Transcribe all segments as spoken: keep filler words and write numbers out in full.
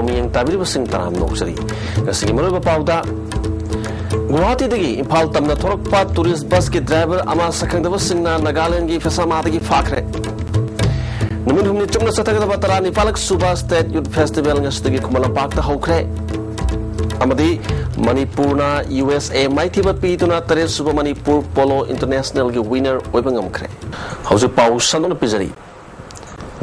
ꯃꯤꯠꯌꯦꯡ ꯇꯥꯕꯤꯔꯤꯕꯁꯤꯡ ꯇꯔꯥꯝꯅ ꯑꯣꯛꯆꯔꯤ꯫ ꯉꯁꯤꯒꯤ ꯃꯔꯨꯑꯣꯏꯕ ꯄꯥꯎꯗ, ꯒꯨꯋꯥꯍꯥꯇꯤꯗꯒꯤ ꯏꯝꯐꯥꯜ ꯇꯝꯅ ꯊꯣꯔꯛꯄ ꯇꯨꯔꯤꯁ ꯕꯁꯀꯤ ꯗ꯭ꯔꯥꯏꯚꯔ ꯑꯃ ꯁꯛꯈꯪꯗꯕꯁꯤꯡꯅ ꯅꯥꯒꯥꯂꯦꯟꯒꯤ ꯐꯦꯁꯥꯃꯥꯗꯒꯤ ꯐꯥꯈ꯭ꯔꯦ꯫ ꯅꯨꯃꯤꯠ ꯍꯨꯝꯅꯤ ꯆꯨꯞꯅ ꯆꯠꯊꯒꯗꯕ ꯇꯔꯥꯅꯤꯄꯥꯜꯂꯛ ꯁꯨꯕ ꯁ꯭ꯇꯦꯠ ꯌꯨꯠ ꯐꯦꯁꯇꯤꯚꯦꯜ ꯉꯁꯤꯗꯒꯤ ꯈꯨꯃꯟ ꯂꯝꯄꯥꯛꯇ ꯍꯧꯈ꯭ꯔꯦ꯫ ꯑꯃꯗꯤ ꯃꯅꯤꯄꯨꯔꯅ ꯌꯨ ꯑꯦꯁ ꯑꯦ ꯃꯥꯏꯊꯤꯕ ꯄꯤꯗꯨꯅ ꯇꯔꯦꯠ ꯁꯨꯕ ꯃꯅꯤꯄꯨꯔ ꯄꯣꯂꯣ ꯏꯟꯇꯔꯅꯦꯁꯅꯦꯜꯒꯤ ꯋꯤꯅꯔ ꯑꯣꯏꯕ ꯉꯝꯈ꯭ꯔꯦ꯫ ꯍꯧꯖꯤꯛ ꯄꯥꯎ ꯁꯟꯗꯣꯛꯅ ꯄꯤꯖꯔꯤ꯫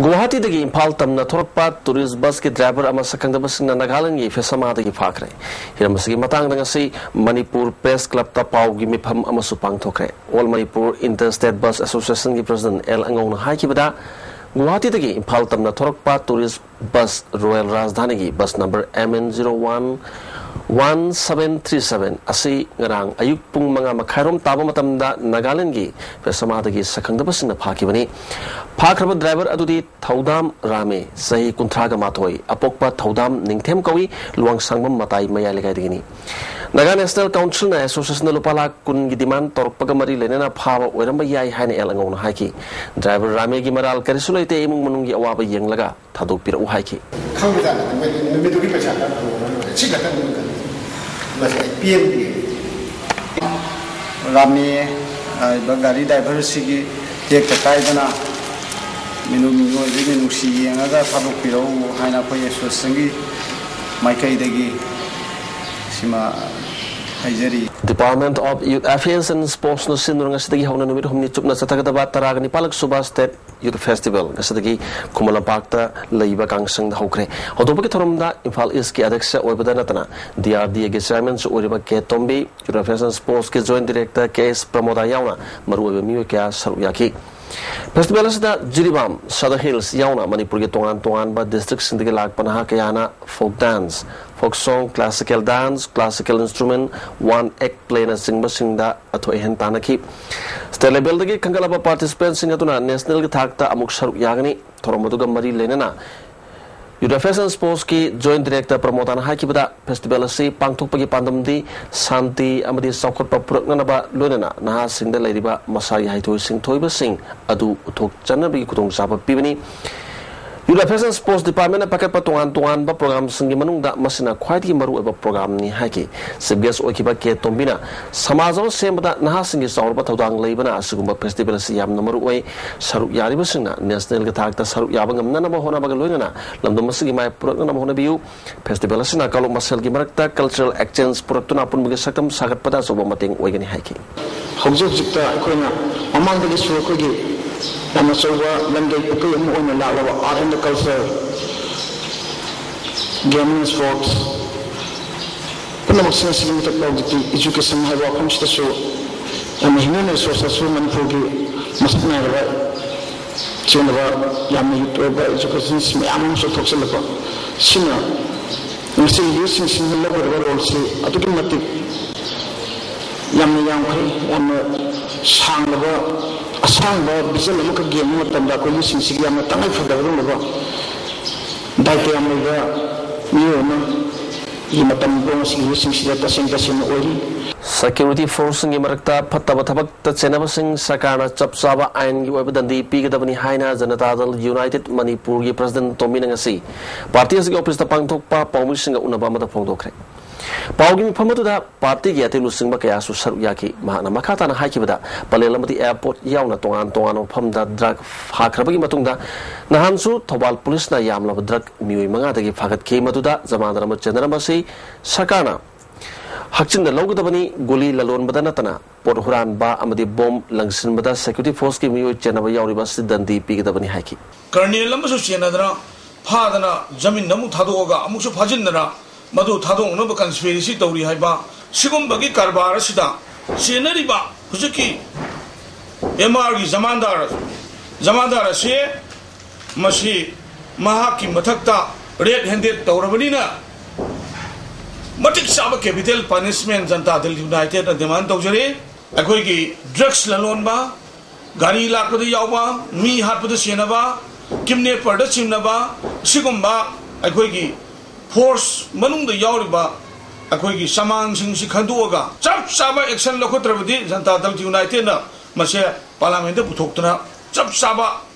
ꯒꯨꯋꯥꯍꯥꯇꯤꯗꯒꯤ ꯏꯝꯐꯥꯜ ꯇꯝꯅ ꯊꯣꯔꯛꯄ ꯇꯨꯔꯤꯁ ꯕꯁꯀꯤ ꯗ꯭ꯔꯥꯏꯚꯔ ꯑꯃ ꯁꯛꯈꯪꯗꯕꯁꯤꯡꯅ ꯅꯥꯒꯥꯂꯦꯟꯒꯤ ꯐꯦꯁꯥꯃꯥꯗꯒꯤ ꯐꯥꯈ꯭ꯔꯦ꯫ ꯍꯤꯔꯝ ꯑꯁꯤꯒꯤ ꯃꯇꯥꯡꯗ ꯉꯁꯤ ꯃꯅꯤꯄꯨꯔ ꯄ꯭ꯔꯦꯁ ꯀ꯭ꯂꯕꯇ ꯄꯥꯎꯒꯤ ꯃꯤꯐꯝ ꯑꯃꯁꯨ ꯄꯥꯡꯊꯣꯛꯈ꯭ꯔꯦ꯫ All Manipur inter state bus ꯑꯦꯁꯣꯁꯤꯌꯦꯁꯟꯒꯤ ꯄ꯭ꯔꯁꯤꯗꯦꯟꯠ ꯑꯦꯜ ꯑꯉꯧꯅ ꯍꯥꯏꯈꯤꯕꯗ, ꯒꯨꯋꯥꯍꯥꯇꯤꯗꯒꯤ ꯏꯝꯐꯥꯜ ꯇꯝꯅ ꯊꯣꯔꯛꯄ ꯇꯨꯔꯤꯁ ꯕꯁ ꯔꯣꯌꯦꯜ ꯔꯥꯖꯙꯥꯅꯤꯒꯤ bus number M N zero one one seven three seven ꯑꯁꯤ ꯉꯔꯥꯡ ꯑꯌꯨꯛ ꯄꯨꯡ ꯃꯉꯥ ꯃꯈꯥꯏꯔꯣꯝ ꯇꯥꯕ ꯃꯇꯝꯗ ꯅꯥꯒꯥꯂꯦꯟꯒꯤ ꯐꯦꯁꯥꯃꯥꯗꯒꯤ ꯁꯛꯈꯪꯗꯕꯁꯤꯡꯅ ꯐꯥꯈꯤꯕꯅꯤ꯫ ꯐꯥꯈ꯭ꯔꯕ ꯗ꯭ꯔꯥꯏꯚꯔ ꯑꯗꯨꯗꯤ ꯊꯧꯗꯥꯝ ꯔꯥꯃꯦ, ꯆꯍꯤ ꯀꯨꯟꯊ꯭ꯔꯥꯒ ꯃꯥꯊꯣꯏ, ꯑꯄꯣꯛꯄ ꯊꯧꯗꯥꯝ ꯅꯤꯡꯊꯦꯝ ꯀꯧꯏ, ꯂꯨꯋꯥꯡꯁꯥꯡꯕꯝ ꯃꯇꯥꯏ ꯃꯌꯥꯏ ꯂꯩꯀꯥꯏꯗꯒꯤꯅꯤ꯫ ꯅꯥꯒꯥ ꯅꯦꯁꯅꯦꯜ ꯀꯥꯎꯟꯁꯤꯜꯅ ꯑꯦꯁꯣꯁꯤꯌꯦꯁꯟꯗ ꯂꯨꯄꯥ ꯂꯥꯈ ꯀꯨꯟꯒꯤ ꯗꯤꯃꯥꯟ ꯇꯧꯔꯛꯄꯒ ꯃꯔꯤ ꯂꯩꯅꯅ ꯐꯥꯕ ꯑꯣꯏꯔꯝꯕ ꯌꯥꯏ ꯍꯥꯏꯅ ꯑꯦꯜ ꯑꯉꯧꯅ ꯍꯥꯏꯈꯤ꯫ ꯗ꯭ꯔꯥꯏꯚꯔ ꯔꯥꯃꯦꯒꯤ ꯃꯔꯥꯜ ꯀꯔꯤꯁꯨ ꯂꯩꯇꯦ, ꯏꯃꯨꯡ ꯃꯅꯨꯡꯒꯤ ꯑꯋꯥꯕ ꯌꯦꯡꯂꯒ ꯊꯥꯗꯣꯛꯄꯤꯔꯛꯎ ꯍꯥꯏꯈꯤ꯫ ꯈꯪꯕꯖꯥꯠ ꯅꯠꯇꯦ, ꯃꯣꯏꯗꯤ ꯅꯨꯃꯤꯠꯇꯨꯒꯤ ꯄꯩꯁꯥ ꯈꯔ ꯐꯪꯉꯒ ꯂꯣꯏꯔꯦ, ꯁꯤ ꯈꯛꯇꯅꯤ ꯃꯣꯏ ꯈꯜꯂꯤꯁꯦ꯫ ꯃꯁꯤ ꯑꯩ ꯄꯦꯟꯗꯦ꯫ ꯔꯥꯃꯦ ꯍꯥꯏꯔꯤꯕ ꯒꯥꯔꯤ ꯗ꯭ꯔꯥꯏꯚꯔ ꯑꯁꯤꯒꯤ ꯇꯦꯛꯇ ꯀꯥꯏꯗꯅ ꯃꯤꯅꯨ-, ꯃꯤꯑꯣꯏꯕꯒꯤ ꯃꯤꯅꯨꯡꯁꯤ ꯌꯦꯡꯉꯒ ꯊꯥꯗꯣꯛꯄꯤꯔꯛꯎ ꯍꯥꯏꯅ ꯑꯩꯈꯣꯏ ꯑꯦꯁꯣꯁꯤꯌꯦꯁꯟꯒꯤ ꯃꯥꯏꯀꯩꯗꯒꯤ ꯁꯤꯃ ꯍꯥꯏꯖꯔꯤ꯫ Department of Youth Affairs and Sportsꯅ ꯁꯤꯟꯗꯨꯅ ꯉꯁꯤꯗꯒꯤ ꯍꯧꯅ ꯅꯨꯃꯤꯠ ꯍꯨꯝꯅꯤ ꯆꯨꯞꯅ ꯆꯠꯊꯒꯗꯕ ꯇꯔꯥꯒ ꯅꯤꯄꯥꯜꯂꯛ ꯁꯨꯕ ꯁ꯭ꯇꯦꯠ ꯌꯨꯠ ꯐꯦꯁꯇꯤꯚꯦꯜ ꯉꯁꯤꯗꯒꯤ ꯈꯨꯃꯟ ꯂꯝꯄꯥꯛꯇ ꯂꯩꯕ ꯀꯥꯡꯁꯪꯗ ꯍꯧꯈ꯭ꯔꯦ꯫ ꯍꯧꯗꯣꯛꯄꯒꯤ ꯊꯧꯔꯝꯗ ꯏꯝꯐꯥꯜ ꯏꯁꯀꯤ ꯑꯗ꯭ꯌꯛꯁ ꯑꯣꯏꯕꯗ ꯅꯠꯇꯅ ꯗꯤ ꯑꯥꯔ ꯗꯤ ꯑꯦꯒꯤ ꯆꯤꯌꯥꯔꯃꯦꯟꯁꯨ ꯑꯣꯏꯔꯤꯕ ꯀꯦ ꯇꯣꯝꯕꯤ, ꯌꯨꯠ ꯑꯦꯐꯤꯌꯔꯁ ꯑꯦꯟ ꯁ꯭ꯄꯣꯔꯠꯁꯀꯤ ꯖꯣꯏꯟꯠ ꯗꯤꯔꯦꯛꯇꯔ ꯀꯦ ꯑꯦꯁ ꯄ꯭ꯔꯃꯣꯗꯥ ꯌꯥꯎꯅ ꯃꯔꯨꯑꯣꯏꯕ ꯃꯤꯑꯣꯏ ꯀꯌꯥ ꯁꯔꯨꯛ ꯌꯥꯈꯤ꯫ ꯐꯦꯁꯇꯤꯚꯦꯜ ꯑꯁꯤꯗ ꯖꯤꯔꯤꯕꯥꯝ, ꯁꯗꯔ ꯍꯤꯜꯁ ꯌꯥꯎꯅ ꯃꯅꯤꯄꯨꯔꯒꯤ ꯇꯣꯉꯥꯟ ꯇꯣꯉꯥꯟꯕ ꯗꯤꯁꯇ꯭ꯔꯤꯛꯁꯤꯡꯗꯒꯤ ꯂꯥꯛꯄ ꯅꯍꯥ ꯀꯌꯥꯅ folk dance, folk song, classical dance, classical instrument, one act ꯄ꯭ꯂꯦꯅꯆꯤꯡꯕꯁꯤꯡꯗ ꯑꯊꯣꯏ ꯑꯍꯦꯟ ꯇꯥꯟꯅꯈꯤ꯫ ꯁ꯭ꯇꯦꯠ ꯂꯦꯚꯦꯜꯗꯒꯤ ꯈꯟꯒꯠꯂꯕ ꯄꯥꯔꯇꯤꯁꯤꯄꯦꯟꯠꯁꯤꯡ ꯑꯗꯨꯅ ꯅꯦꯁꯅꯦꯜꯒꯤ ꯊꯥꯛꯇ ꯑꯃꯨꯛ ꯁꯔꯨꯛ ꯌꯥꯒꯅꯤ꯫ ꯊꯧꯔꯝ ꯑꯗꯨꯒ ꯃꯔꯤ ꯂꯩꯅꯅ ꯌꯨꯠ ꯑꯦꯐꯤꯌꯔꯁ ꯑꯦꯟ ꯁ꯭ꯄꯣꯔꯠꯁꯀꯤ ꯖꯣꯏꯟꯠ ꯗꯤꯔꯦꯛꯇꯔ ꯄ꯭ꯔꯃꯣꯗꯥꯅ ꯍꯥꯏꯈꯤꯕꯗ, ꯐꯦꯁꯇꯤꯚꯦꯜ ꯑꯁꯤ ꯄꯥꯡꯊꯣꯛꯄꯒꯤ ꯄꯥꯟꯗꯝꯗꯤ ꯁꯥꯟꯇꯤ ꯑꯃꯗꯤ ꯆꯥꯎꯈꯠꯄ ꯄꯨꯔꯛꯅꯅꯕ, ꯂꯣꯏꯅꯅ ꯅꯍꯥꯁꯤꯡꯗ ꯂꯩꯔꯤꯕ ꯃꯁꯥꯒꯤ ꯍꯩꯊꯣꯏ ꯁꯤꯡꯊꯣꯏꯕꯁꯤꯡ ꯑꯗꯨ ꯎꯠꯊꯣꯛꯆꯅꯕꯒꯤ ꯈꯨꯗꯣꯡꯆꯥꯕ ꯄꯤꯕꯅꯤ꯫ Youth Affairs and Sports Department ꯅ ꯄꯥꯏꯈꯠꯄ ꯇꯣꯉꯥꯟ ꯇꯣꯉꯥꯟꯕ ꯄ꯭ꯔꯣꯒ꯭ꯔꯥꯝꯁꯤꯡꯒꯤ ꯃꯅꯨꯡꯗ ꯃꯁꯤꯅ ꯈ꯭ꯋꯥꯏꯗꯒꯤ ꯃꯔꯨꯑꯣꯏꯕ ꯄ꯭ꯔꯣꯒ꯭ꯔꯥꯝꯅꯤ ꯍꯥꯏꯈꯤ꯫ Chief Guest ꯑꯣꯏꯈꯤꯕ ꯀꯦ ꯇꯣꯝꯕꯤꯅ ꯁꯃꯥꯖ ꯑꯃ ꯁꯦꯝꯕꯗ ꯅꯍꯥꯁꯤꯡꯒꯤ ꯆꯥꯎꯔꯕ ꯊꯧꯗꯥꯡ ꯂꯩꯕꯅ ꯑꯁꯤꯒꯨꯝꯕ festival ꯑꯁꯤ ꯌꯥꯝꯅ ꯃꯔꯨꯑꯣꯏ꯫ ꯁꯔꯨꯛ ꯌꯥꯔꯤꯕꯁꯤꯡꯅ national ꯒꯤ ꯊꯥꯛꯇ ꯁꯔꯨꯛ ꯌꯥꯕ ꯉꯝꯅꯅꯕ ꯍꯣꯠꯅꯕꯒ ꯂꯣꯏꯅꯅ ꯂꯝꯗꯝ ꯑꯁꯤꯒꯤ ꯃꯥꯏ ꯄꯨꯔꯛꯅꯅꯕ ꯍꯣꯠꯅꯕꯤꯌꯨ꯫ Festival ꯑꯁꯤꯅ ꯀꯥꯡꯂꯨꯞ ꯃꯁꯦꯜꯒꯤ ꯃꯔꯛꯇ cultural exchange ꯄꯨꯔꯛꯇꯨꯅ ꯑꯄꯨꯟꯕꯒꯤ ꯁꯛꯇꯝ ꯁꯥꯒꯠꯄꯗ ꯑꯆꯧꯕ ꯃꯇꯦꯡ ꯑꯣꯏꯒꯅꯤ ꯍꯥꯏꯈꯤ꯫ ꯍꯧꯖꯤꯛ ꯍꯧꯖꯤꯛꯇ ꯑꯩꯈꯣꯏꯅ ꯃꯃꯥꯡꯗꯒꯤꯁꯨ ꯑꯩꯈꯣꯏꯒꯤ ꯌꯥꯝꯅ ꯑꯆꯧꯕ ꯂꯝꯒꯩ ꯄꯨꯈ꯭ꯔꯤ ꯑꯃ ꯑꯣꯏꯅ ꯂꯥꯛꯂꯕ Art and Culture, Game and Sports ꯄꯨꯝꯅꯃꯛꯁꯤꯡ ꯑꯁꯤꯒꯤ ꯃꯊꯛꯇ ꯍꯧꯖꯤꯛꯇꯤ education ꯍꯥꯏꯕ ꯋꯥꯐꯝꯁꯤꯗꯁꯨ ꯌꯥꯝꯅ human resource ꯑꯁꯨ ꯃꯅꯤꯄꯨꯔꯒꯤ ꯃꯁꯛ ꯅꯥꯏꯔꯕ ꯆꯦꯟꯅꯕ ꯌꯥꯝꯅ youth ꯑꯣꯏꯕ educationist ꯃꯌꯥꯝ ꯑꯃꯁꯨ ꯊꯣꯛꯆꯜꯂꯛꯄ ꯁꯤꯅ ꯉꯁꯤ youthꯁꯤꯡꯁꯤꯅ ꯂꯧꯒꯗꯕ roleꯁꯤ ꯑꯗꯨꯛꯀꯤ ꯃꯇꯤꯛ ꯌꯥꯝꯅ ꯌꯥꯝꯈ꯭ꯔꯦ꯫ ꯌꯥꯝꯅ ꯁꯥꯡꯂꯕ, ꯑꯁꯥꯡꯕ vision ꯑꯃꯈꯛ ꯌꯦꯡꯕ ꯃꯇꯝꯗ ꯑꯩꯈꯣꯏ youthꯁꯤꯡꯁꯤꯒꯤ ꯌꯥꯝꯅ ꯇꯉꯥꯏ ꯐꯗꯕꯒꯨꯝꯂꯕ ꯗꯥꯏꯇ ꯌꯥꯝ ꯂꯩꯕ ꯃꯤꯑꯣꯏ ꯑꯃꯒꯤ ꯃꯇꯝ ꯉꯁꯤꯒꯤ youthꯁꯤꯡꯁꯤꯗ ꯇꯁꯦꯡ ꯇꯁꯦꯡꯅ ꯑꯣꯏꯔꯤ꯫ Security forceꯁꯤꯡꯒꯤ ꯃꯔꯛꯇ ꯐꯠꯇꯕ ꯊꯕꯛꯇ ꯆꯦꯟꯅꯕꯁꯤꯡ ꯁꯔꯀꯥꯔꯅ ꯆꯞ ꯆꯥꯕ ꯑꯥꯏꯟꯒꯤ ꯑꯣꯏꯕ ꯗꯟꯗꯤ ꯄꯤꯒꯗꯕꯅꯤ ꯍꯥꯏꯅ ꯖꯅꯇꯥ ꯗꯜ ꯌꯨꯅꯥꯏꯇꯦꯗ ꯃꯅꯤꯄꯨꯔꯒꯤ president ꯇꯣꯝꯕꯤꯅ ꯉꯁꯤ party ꯑꯁꯤꯒꯤ officeꯇ ꯄꯥꯡꯊꯣꯛꯄ ꯄꯥꯎꯃꯤꯁꯤꯡꯒ ꯎꯅꯕ ꯑꯃꯗ ꯐꯣꯡꯗꯣꯛꯈ꯭ꯔꯦ꯫ ꯄꯥꯎꯒꯤ ꯃꯤꯐꯝ ꯑꯗꯨꯗ partyꯒꯤ ꯑꯇꯦꯜ ꯂꯨꯆꯤꯡꯕ ꯀꯌꯥꯁꯨ ꯁꯔꯨꯛ ꯌꯥꯈꯤ꯫ ꯃꯍꯥꯛꯅ ꯃꯈꯥ ꯇꯥꯅ ꯍꯥꯏꯈꯤꯕꯗ, ꯄꯂꯦꯜ ꯑꯃꯗꯤ airport ꯌꯥꯎꯅ ꯇꯣꯉꯥꯟ ꯇꯣꯉꯥꯟꯕ ꯃꯐꯝꯗ drug ꯐꯥꯈ꯭ꯔꯕꯒꯤ ꯃꯇꯨꯡꯗ ꯅꯍꯥꯟꯁꯨ ꯊꯧꯕꯥꯜ ꯄꯨꯂꯤꯁꯅ ꯌꯥꯝꯂꯕ drug ꯃꯤꯑꯣꯏ ꯃꯉꯥꯗꯒꯤ ꯐꯥꯒꯠꯈꯤ꯫ ꯃꯗꯨꯗ ꯖꯃꯥꯟꯗꯔ ꯑꯃ ꯆꯦꯟꯅꯔꯝꯕ ꯑꯁꯤ ꯁꯔꯀꯥꯔꯅ ꯍꯛꯆꯤꯟꯅ ꯂꯧꯒꯗꯕꯅꯤ꯫ ꯒꯨꯂꯤ ꯂꯂꯣꯟꯕꯗ ꯅꯠꯇꯅ ꯄꯣꯠ ꯍꯨꯔꯥꯟꯕ ꯑꯃꯗꯤ bomb ꯂꯪꯁꯤꯟꯕꯗ security forceꯀꯤ ꯃꯤꯑꯣꯏ ꯆꯦꯟꯅꯕ ꯌꯥꯎꯔꯤꯕ ꯑꯁꯤ ꯗꯟꯗꯤ ꯄꯤꯒꯗꯕꯅꯤ ꯍꯥꯏꯈꯤ꯫ ꯀꯔꯅꯦꯜ ꯑꯃꯁꯨ ꯆꯦꯟꯅꯗꯅ ꯐꯥꯗꯅ ꯖꯃꯤꯟꯗ ꯑꯃꯨꯛ ꯊꯥꯗꯣꯛꯑꯒ ꯑꯃꯨꯛꯁꯨ ꯐꯥꯖꯤꯟꯗꯅ ꯃꯗꯨ ꯊꯥꯗꯣꯛꯅꯕ conspiracy ꯇꯧꯔꯤ ꯍꯥꯏꯕ ꯁꯤꯒꯨꯝꯕꯒꯤ ꯀꯔꯕꯥꯔ ꯑꯁꯤꯗ ꯆꯦꯟꯅꯔꯤꯕ ꯍꯧꯖꯤꯛꯀꯤ ꯑꯦꯝ ꯑꯥꯔꯒꯤ ꯖꯃꯥꯟꯗꯥꯔ, ꯖꯃꯥꯟꯗꯥꯔ ꯑꯁꯤ ꯃꯁꯤ ꯃꯍꯥꯛꯀꯤ ꯃꯊꯛꯇ red handed ꯇꯧꯔꯕꯅꯤꯅ ꯃꯇꯤꯛ ꯆꯥꯕ capital punishment ꯖꯅꯇꯥ ꯗꯜ ꯌꯨꯅꯥꯏꯇꯦꯗꯅ demand ꯇꯧꯖꯔꯤ꯫ ꯑꯩꯈꯣꯏꯒꯤ drugs ꯂꯂꯣꯟꯕ, ꯒꯥꯔꯤ ꯂꯥꯛꯄꯗ ꯌꯥꯎꯕ, ꯃꯤ ꯍꯥꯠꯄꯗ ꯆꯦꯟꯅꯕ, kidnapperꯗ ꯆꯤꯡꯅꯕ, ꯑꯁꯤꯒꯨꯝꯕ ꯑꯩꯈꯣꯏꯒꯤ force ꯃꯅꯨꯡꯗ ꯌꯥꯎꯔꯤꯕ ꯑꯩꯈꯣꯏꯒꯤ ꯆꯃꯥꯡꯁꯤꯡꯁꯤ ꯈꯟꯗꯣꯛꯑꯒ ꯆꯞ ꯆꯥꯕ action ꯂꯧꯈꯠꯇ꯭ꯔꯕꯗꯤ ꯖꯅꯇꯥ ꯗꯜ ꯌꯨꯅꯥꯏꯇꯦꯗꯅ ꯃꯁꯦ parliamentꯇ ꯄꯨꯊꯣꯛꯇꯨꯅ ꯆꯞ ꯆꯥꯕ